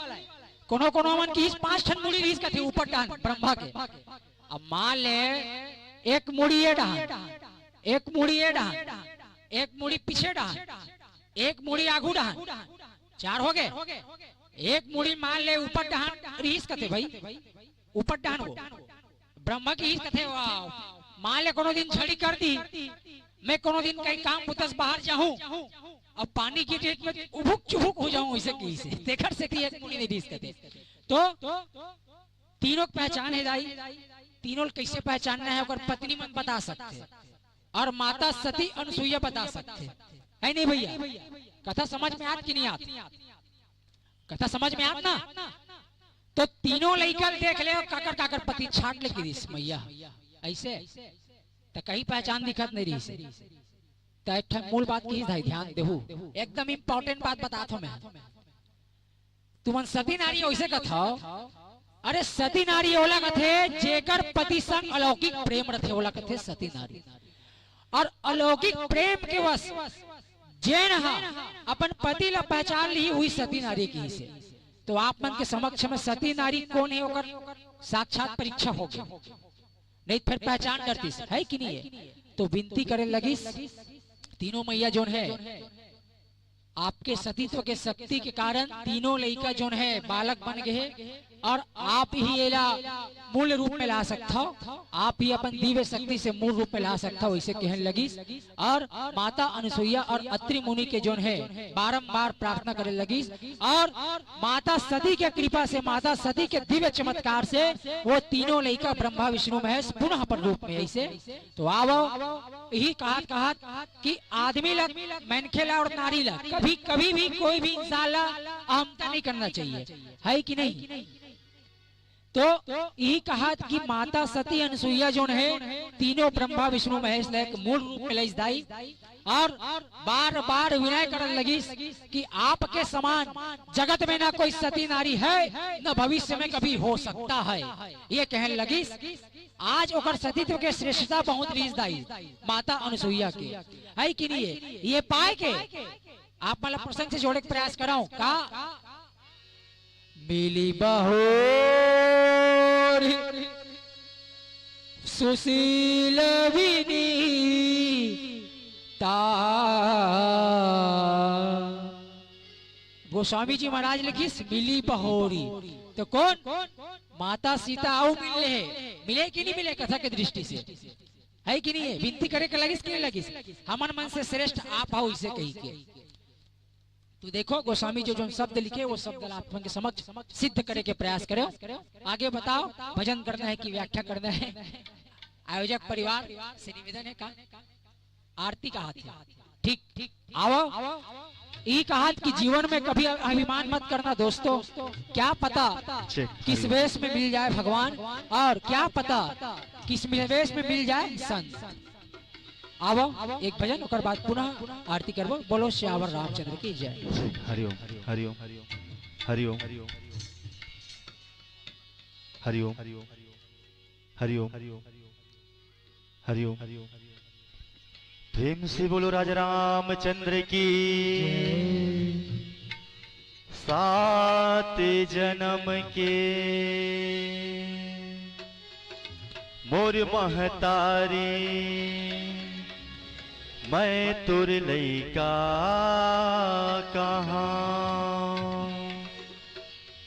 कोनो कोनो मन कहिस पांच ठन मुड़ी रहिस कथे ऊपर डाहन ब्रह्मा के। अब मान ले, एक मुड़ी ये डाहन, एक मुड़ी ये डाहन, एक मुड़ी पीछे डाहन, एक मुड़ी आगू डाहन, चार हो गे। एक मुड़ी मान ले ऊपर डाहन रहिस कथे भाई, ऊपर डाहन वो ब्रह्मा के ही कथे, वाह, मान ले कोनो दिन झड़ी कर दी, मैं कोनो दिन कहीं काम बुता से बाहर जाहूं, अब पानी की डेट में उभुक चुभुक हो जाहूं, अइसे कहिसे। तेखर सेती एक मुड़ी नहीं रहिस कथे। तो तीनों के पहचान हे दाई, तीनों ल कइसे पहचानना हे, ओकर पत्नी मन बता सकथे, अउ माता सती अनसुईया बता सकथे, हे नहीं भैया? कथा समझ में आत कि नहीं आत? कथा समझ में आत ना? तो तीनों लइका ल देख ले, काकर काकर पति छांट ले कहिस मइया, अइसे त कहीं पहचान दिखत नहीं रहिसे। त एक ठन मूल बात कहिस दाई, ध्यान देहू, एकदम important बात बतात हों मैं। तुमन सती नारी अइसे कथव, अरे सती नारी ओला कथे जेकर पति संग अलौकिक प्रेम रथे, ओला कथे सती नारी। अउ अलौकिक प्रेम के वश जेन हा अपन पति ला पहचान लिही, उही सती नारी कहिसे। तो आप मन के समक्ष में सती नारी कोन हे, ओकर साक्षात परीक्षा होगे, नहीं त फेर पहचान डरतिस, हे कि नहीं हे? तो विनती करे लगिस, तीनों मइया जोन हे, आपके सतीत्व के शक्ति के कारण तीनों लइका जोन हे बालक बन गे हे, अउ आप ही एला मूल रूप में ला सकथव, आप ही अपन दिव्य शक्ति से मूल रूप में ला सकथव, अइसे कहन लगिस। अउ माता अनसुईया अउ अत्रि मुनि के जोन हे बारंबार प्रार्थना करे लगिस, अउ माता सती के कृपा से, माता सती के दिव्य चमत्कार से वो तीनों लइका ब्रह्मा विष्णु महेश पुनः अपन रूप में अइसे। तो आवव, इही कहत कहत कि आदमी ला, मनखे ला अउ नारी ला कभी, कभी भी कोई भी इंसान ला अहमता नहीं करना चाहिए, हे कि नहीं? तो इही कहत कि माता सती अनसुईया जोन हे, तीनों ब्रह्मा विष्णु महेश ला एक मूल रूप में लइस दाई, अउ बार बार विनय करन लगिस कि आपके समान जगत में ना कोई सती नारी है, न भविष्य में कभी हो सकता है, ये कहन लगिस। आज ओकर सतीत्व के श्रेष्ठता बहुत रहिस दाई, माता अनसुईया के, हे कि नहीं हे? ये पाय के आप मन ला प्रसंग से जोड़े के प्रयास करव का? मिली बहोरी सुशील विनीता। गोस्वामी जी महाराज लिखिस, मिली बहोरी। तो कोन? माता सीता अउ मिले हे, मिले कि नहीं मिले कथा के दृष्टि से, हे कि नहीं हे? विनती करे के लगिस कि नहीं लगिस, हमन मन से श्रेष्ठ आप हव, अइसे कहिके। तो देखो, गोस्वामी जी जोन शब्द लिखे, वो शब्द ला आप मन के समक्ष सिद्ध करे के प्रयास करेव। आगे बताव, भजन करना हे कि व्याख्या करना हे? आयोजक परिवार से निवेदन हे का? आरती कहत हे। ठीक, ठीक, आवव। इही कहत कि जीवन में कभी अभिमान मत करना दोस्तों। क्या पता किस वेश में मिल जाए भगवान, अउ क्या पता किस वेश में मिल जाए संत। आवव, एक भजन, ओकर बाद पुनः आरती करबो। बोलो सियावर रामचंद्र की जय। हरिओम, हरिओम, हरिओम, हरिओम, हरिओम, हरिओम। प्रेम से बोलो राजा रामचंद्र की। सात जन्म के मोर महतारी, मैं तोर लइका कहां।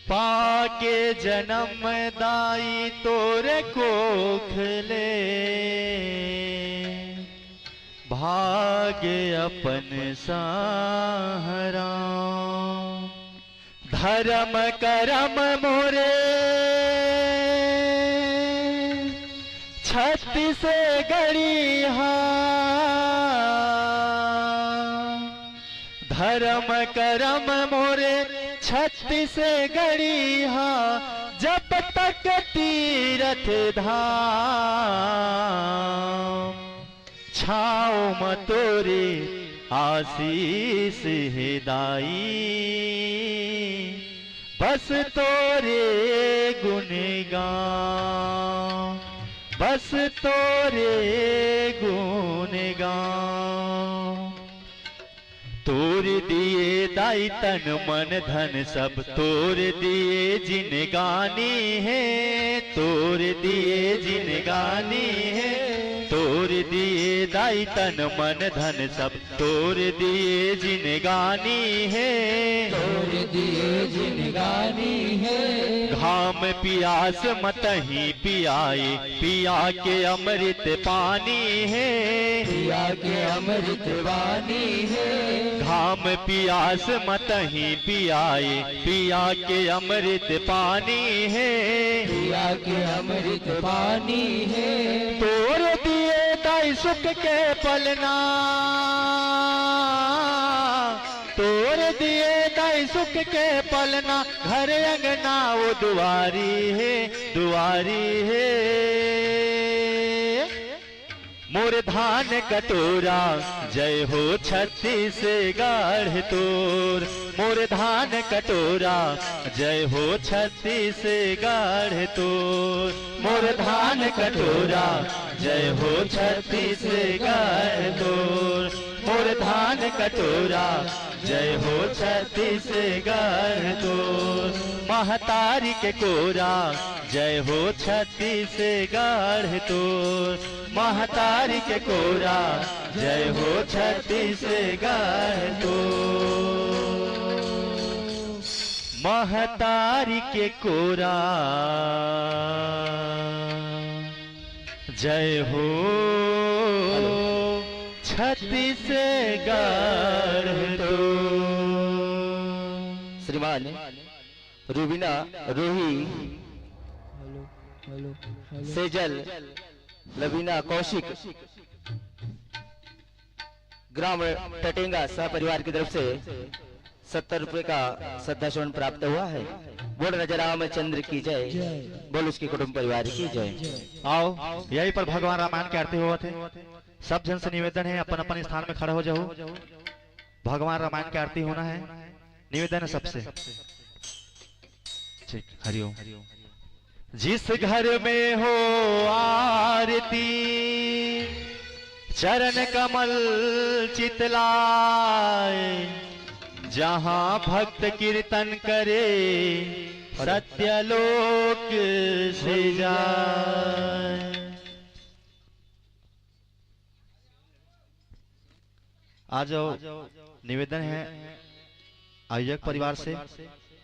पा के जनम दाई तोर कोख ले, भाग अपन सहरांव। धरम करम मोरे छत्तीसगढ़िहा, धरम करम मोरे छत्तीसगढ़िहा, जब तक तीरथ धाम। छाँव म तोरे आशीष हे दाई, बस तोरे गुण गाँव, बस तोरे गुण गाँव। तोर दिए दाई तन मन धन सब, तोर दिए जिनगानी हे, तोर दिए जिनगानी हे। तोर दिए दाई तन मन धन सब, तोर दिए जिनगानी हे। तोर दिए जिनगानी हे। घाम पियास म तहीं पियाए, पिया के अमृत पानी हे। पिया के अमृत पानी हे। घाम पियास म तहीं पियाए, पिया के अमृत पानी हे। पिया के अमृत पानी हे। तोर दिए दाई सुख के पलना, तोर दिए दाई सुख के पलना, घर अंगना वो दुआरी हे, दुआरी हे। मोर धान कटोरा, जय हो छत्तीसगढ़ तोर। मोर धान कटोरा, जय हो छत्तीसगढ़ तोर। मोर धान कटोरा, जय हो छत्तीसगढ़ तोर। मोर धान कटोरा, जय हो छत्तीसगढ़ तोर। महतारी के कोरा, जय हो छत्तीसगढ़ तोर। महतारी के कोरा, जय हो छत्तीसगढ़ तोर। महतारी के कोरा, जय हो छत्तीसगढ़ तोर। श्रीमान Rubina Ruhi, hello, hello, hello. Sejal, Lavina Kaushik, ग्राम टटेंगा सह परिवार की तरफ से सत्तर रुपए का श्रद्धा सुमन प्राप्त हुआ है। बोल राजा रामचंद्र की जय, जय। बोल उसके कुटुंब परिवार की जय। आओ, यहीं पर भगवान रामायण के आरती होवत हे। सब झन से निवेदन हे, अपन अपन स्थान में खड़ा हो जाहू। भगवान रामायण के आरती होना हे, निवेदन हे सबसे। ठीक, हरिओम। जिस घर में हो आरती, चरण कमल चितलाए, जहाँ भक्त कीर्तन करे, सत्यलोक से जाए। आज निवेदन हे आयोजक परिवार से,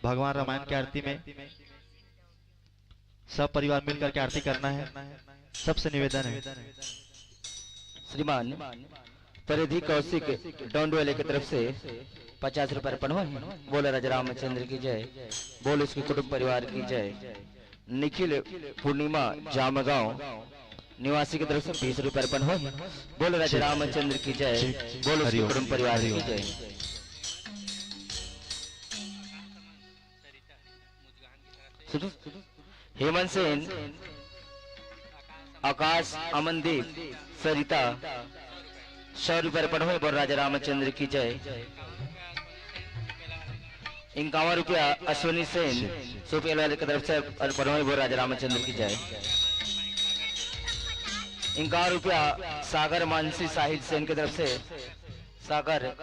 भगवान रामायण के आरती में सब परिवार मिल करके आरती करना हे, सबसे निवेदन हे। श्रीमान परिधि कौशिक डोंडवेले की तरफ से पचास रुपए अर्पण हुए हैं। बोलो राजा रामचंद्र की जय, बोलो उसके कुटुंब परिवार की जय। निखिल पूर्णिमा जामगांव निवासी की तरफ से बीस रुपए अर्पण हुए हैं। बोलो राजा रामचंद्र की जय, बोलो उसके कुटुंब परिवार की जय। सुनो, हेमंत सेन, आकाश, अमनदीप, सरिता, सौ रुपए अर्पण हुए। बोल राजा रामचंद्र की जय। इक्यावन रुपया अश्विनी सेन, सुपेल वाले की तरफ से अर्पण हुए। बोल राजा रामचंद्र की जय। इक्यावन रुपया सागर मानसी साहिल सेन की तरफ से, सागर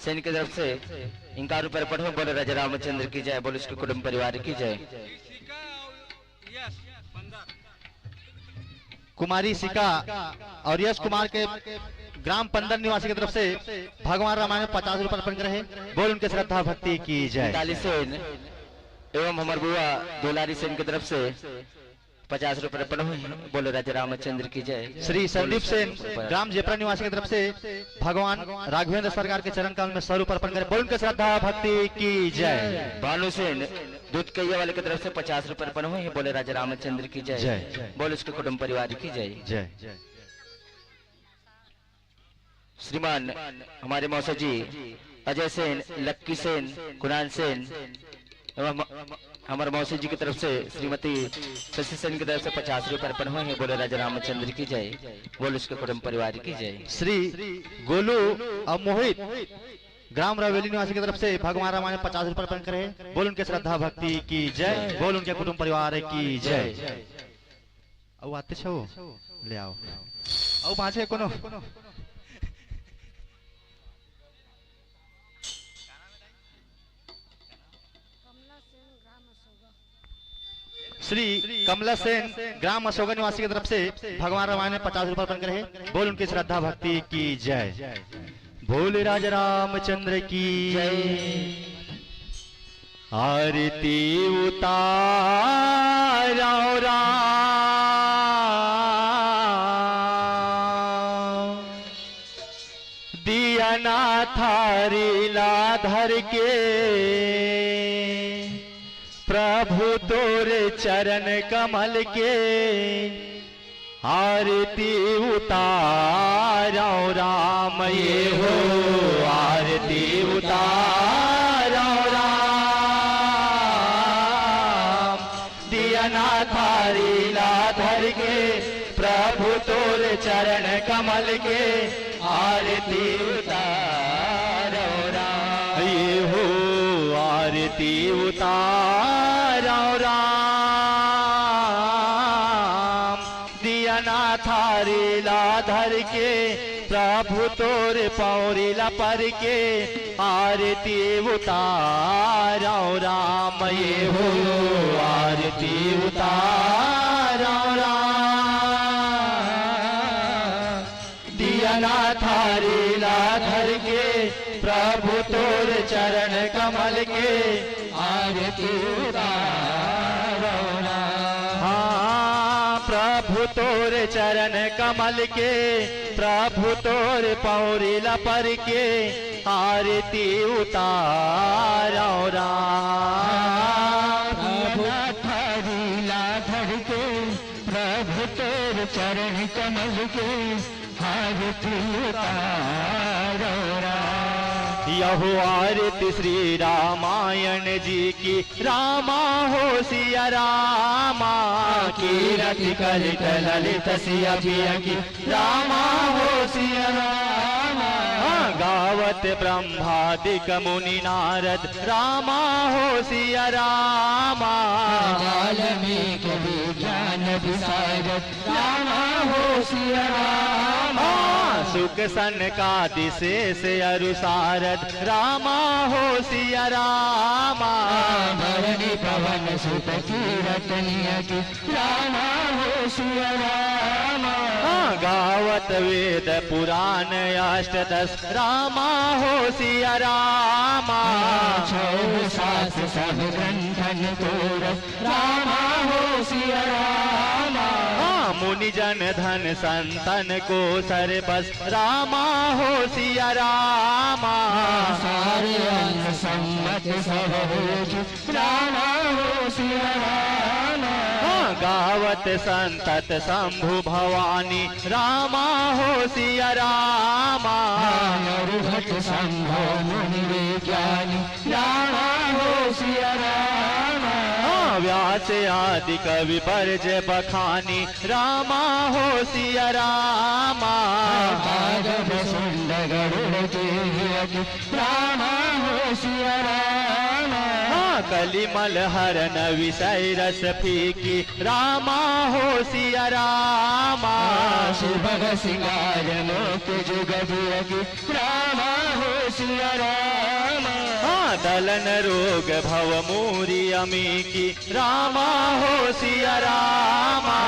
सेन की तरफ से इक्यावन रुपया अर्पण हुए। बोल राजा रामचंद्र की जय, बोल उसके कुटुंब परिवार की जय। कुमारी सिका और यश कुमार के ग्राम पंदर निवासी की तरफ से भगवान रामायण में पचास रुपए अर्पण करे हे। बोल उनके श्रद्धा भक्ति की जय। मिताली सेन, एवं हमर बुआ दुलारी सेन के तरफ से पचास रुपए अर्पण हुई है। बोलो राजा रामचंद्र की जय। श्री संदीप सेन, ग्राम जेपरा निवासी की तरफ से भगवान राघवेंद्र सरकार के चरण कमल में सौ रुपए अर्पण करें। बोल उनके श्रद्धा भक्ति की जय। भानु सेन, दूध कैया वाले की तरफ से पचास रुपए अर्पण हुई है। बोले राजा रामचंद्र की जय। जय। बोल उसके कुटुंब परिवार की जय। जय। श्रीमान हमारे मौसा जी अजय सेन, लक्की सेन, कुणाल सेन एवं हम-, हमारे मौसी जी की तरफ से श्रीमती शशि सेन की तरफ से पचास रुपए अर्पण हुए हैं। बोले राजा रामचंद्र की जय, बोल उसके कुटुंब परिवार की जय। श्री गोलू और मोहित, ग्राम रवेली निवासी की तरफ से भगवान रामायण पचास रुपए अर्पण करे हैं। बोल उनके श्रद्धा भक्ति की जय, बोल उनके कुटुंब परिवार की जय। अउ आते छो, ले आओ। अउ बाँचे कोनो? श्री कमला सेन, ग्राम असोगा निवासी की तरफ से भगवान रामायण में पचास रुपए अर्पण करे हैं। बोल उनकी श्रद्धा भक्ति की जय। बोल राजा रामचंद्र की जय। आरती उतारो राम, दिया ना थारी ला धर के, प्रभु तोरे चरण कमल के, आरती उतारो राम, ये हो आरती उतारो राम। दिया ना थारी ला धर के, प्रभु तोर चरण कमल के, आरती उतारो राम। ये हो आरती उतारो राम। दिया ना थारी ला धर के, प्रभु तोर पौरी ला पर के, आरती उतारो राम, ये हो आरती उतारो राम। दिया ना थारी ला धर के, प्रभु तोर चरण कमल के, आरती उतारो राम। हाँ, प्रभु तोर चरण कमल के, प्रभु तोर पौरी ला पर के, आरती उतारो राम। प्रभु थारी ला धर के, प्रभु तोर चरण कमल के, आरती उतारो राम। यहो आरती श्री रामायण जी की, रामा हो सिया रामा। कीरति कलित ललित सिया पिया की, रामा हो सिया रामा। हाँ, गावत ब्रह्मादिक मुनि नारद, रामा हो सिया रामा। वाल्मीकि विज्ञान विशारद, रामा हो सिया रामा। हाँ, सुख सनकादि शेष अरु सारद, रामा हो सिया रामा। भरणी पवन सुत कीरत नियति, रामा हो सिया रामा। हाँ, गावत वेद पुराण अष्टदश, रामा हो सिया रामा। छौ सात सब ग्रंथन को रस, रामा हो सिया रामा। हाँ, मुनि जन धन संतन को सर बस, रामा हो सिया रामा। सारे अंग सम्मत सब हो जी, रामा हो सिया रामा। हाँ, गावत संतत शंभु भवानी, रामा हो सिया रामा। हाँ, अरुघट संभव मुनि विज्ञानी, रामा हो सिया रामा। हाँ, व्यास आदि कवि बरज बखानी, रामा हो सिया रामा। हाँ, कागद सुंद गरुड़ के अति, रामा हो सिया रामा। हाँ, कलिमल हरन विषय रस फीकी, रामा हो सिया रामा। हाँ, सुभग सिंगार मोत जुग जुग, रामा हो सिया रामा। हाँ, दलन रोग भव मूरी अमी की, रामा हो सिया रामा।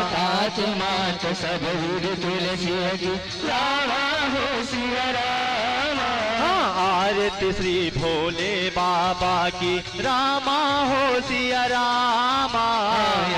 तात मात सब विधि तुलसी की, रामा हो सिया रामा। हाँ, आरती श्री भोले बाबा की, रामा हो सिया रामा।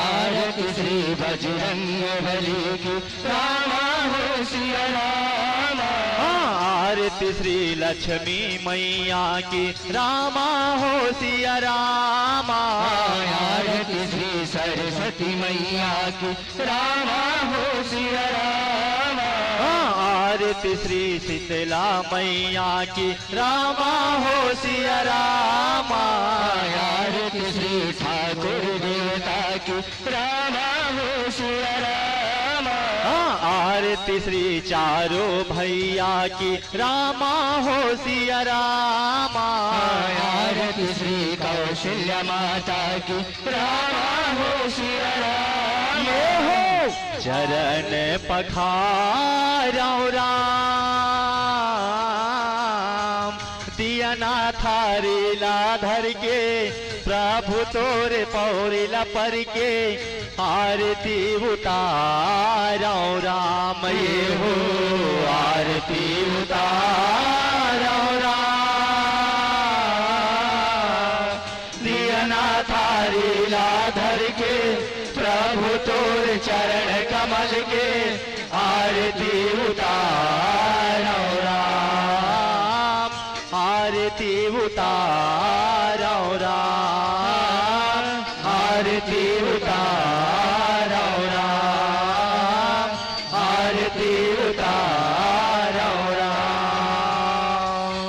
आरती श्री बजरंग बली की, रामा हो सिया रामा। हाँ, आरती श्री लक्ष्मी मैया की, रामा हो सिया रामा। हाँ, आरती श्री सरस्वती मैया की, रामा हो सिया रामा। हाँ, आरती श्री शीतला मैया की, रामा हो सिया रामा। हाँ, आरती श्री ठाकुर देवता की, रामा हो सिया रामा। हाँ, आरती श्री चारों भैया की, रामा हो सिया रामा। हाँ, आरती श्री कौशल्या माता की, रामा हो सिया रामा। ये हो चरण पखारौ राम, दिया ना थारी ला धर के, प्रभु तोरे पौरी ला पर के, आरती उतारौ राम। ये हो आरती उतारौ राम, दिया ना थारी ला धर के, प्रभु तोर चरण कमल के, आरती उतारौ राम, आरती उतारौ राम, आरती उतारौ राम, आरती उतारौ राम।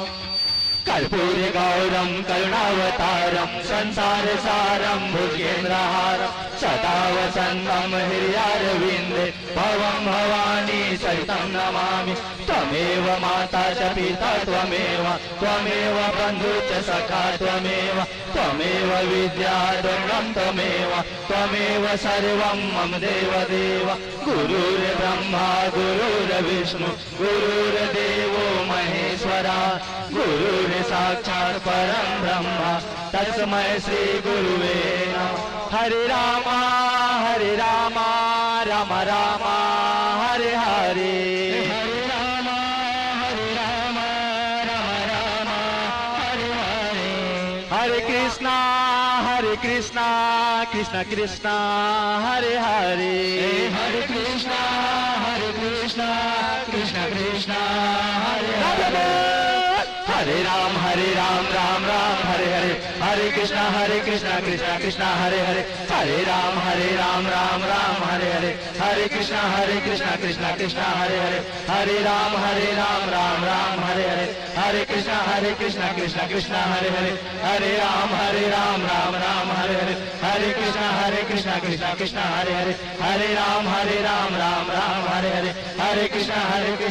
कर्पूर गौरम करुणावतारम संसार सारम भुजगेंद्रहारम सदा वसंतम हृदयारविंदे भवम भवानी सहितम नमामि। त्वमेव माता च पिता त्वमेव, त्वमेव बंधु च सखा त्वमेव, त्वमेव विद्या द्रविणम त्वमेव, त्वमेव सर्वम मम देव देव। गुरुर्ब्रह्मा गुरुर्विष्णु गुरुर्देवो महेश्वरा, गुरुर्साक्षात् परं ब्रह्म, तस्मै श्री गुरुवे नमः। हरे रामा, हरे रामा, राम राम, हरे हरे। हरे रामा, हरे रामा, राम रामा, हरे हरे। हरे कृष्णा, हरे कृष्णा, कृष्णा कृष्णा, हरे हरे। हरे कृष्णा, हरे कृष्णा, कृष्णा कृष्णा, हरे हरे। हरे राम, हरे राम, राम राम, हरे हरे। हरे कृष्णा, हरे कृष्णा, कृष्णा कृष्णा, हरे हरे। हरे राम, हरे राम, राम राम, हरे हरे। हरे कृष्णा, हरे कृष्णा, कृष्णा कृष्णा, हरे हरे। हरे राम, हरे राम, राम राम, हरे हरे। हरे कृष्णा, हरे कृष्णा, कृष्णा कृष्णा, हरे हरे। हरे राम, हरे राम, राम राम, हरे हरे। हरे कृष्णा, हरे कृष्णा, कृष्णा कृष्णा, हरे हरे। हरे राम, हरे राम, राम राम, हरे हरे। हरे कृष्णा, हरे कृष्णा,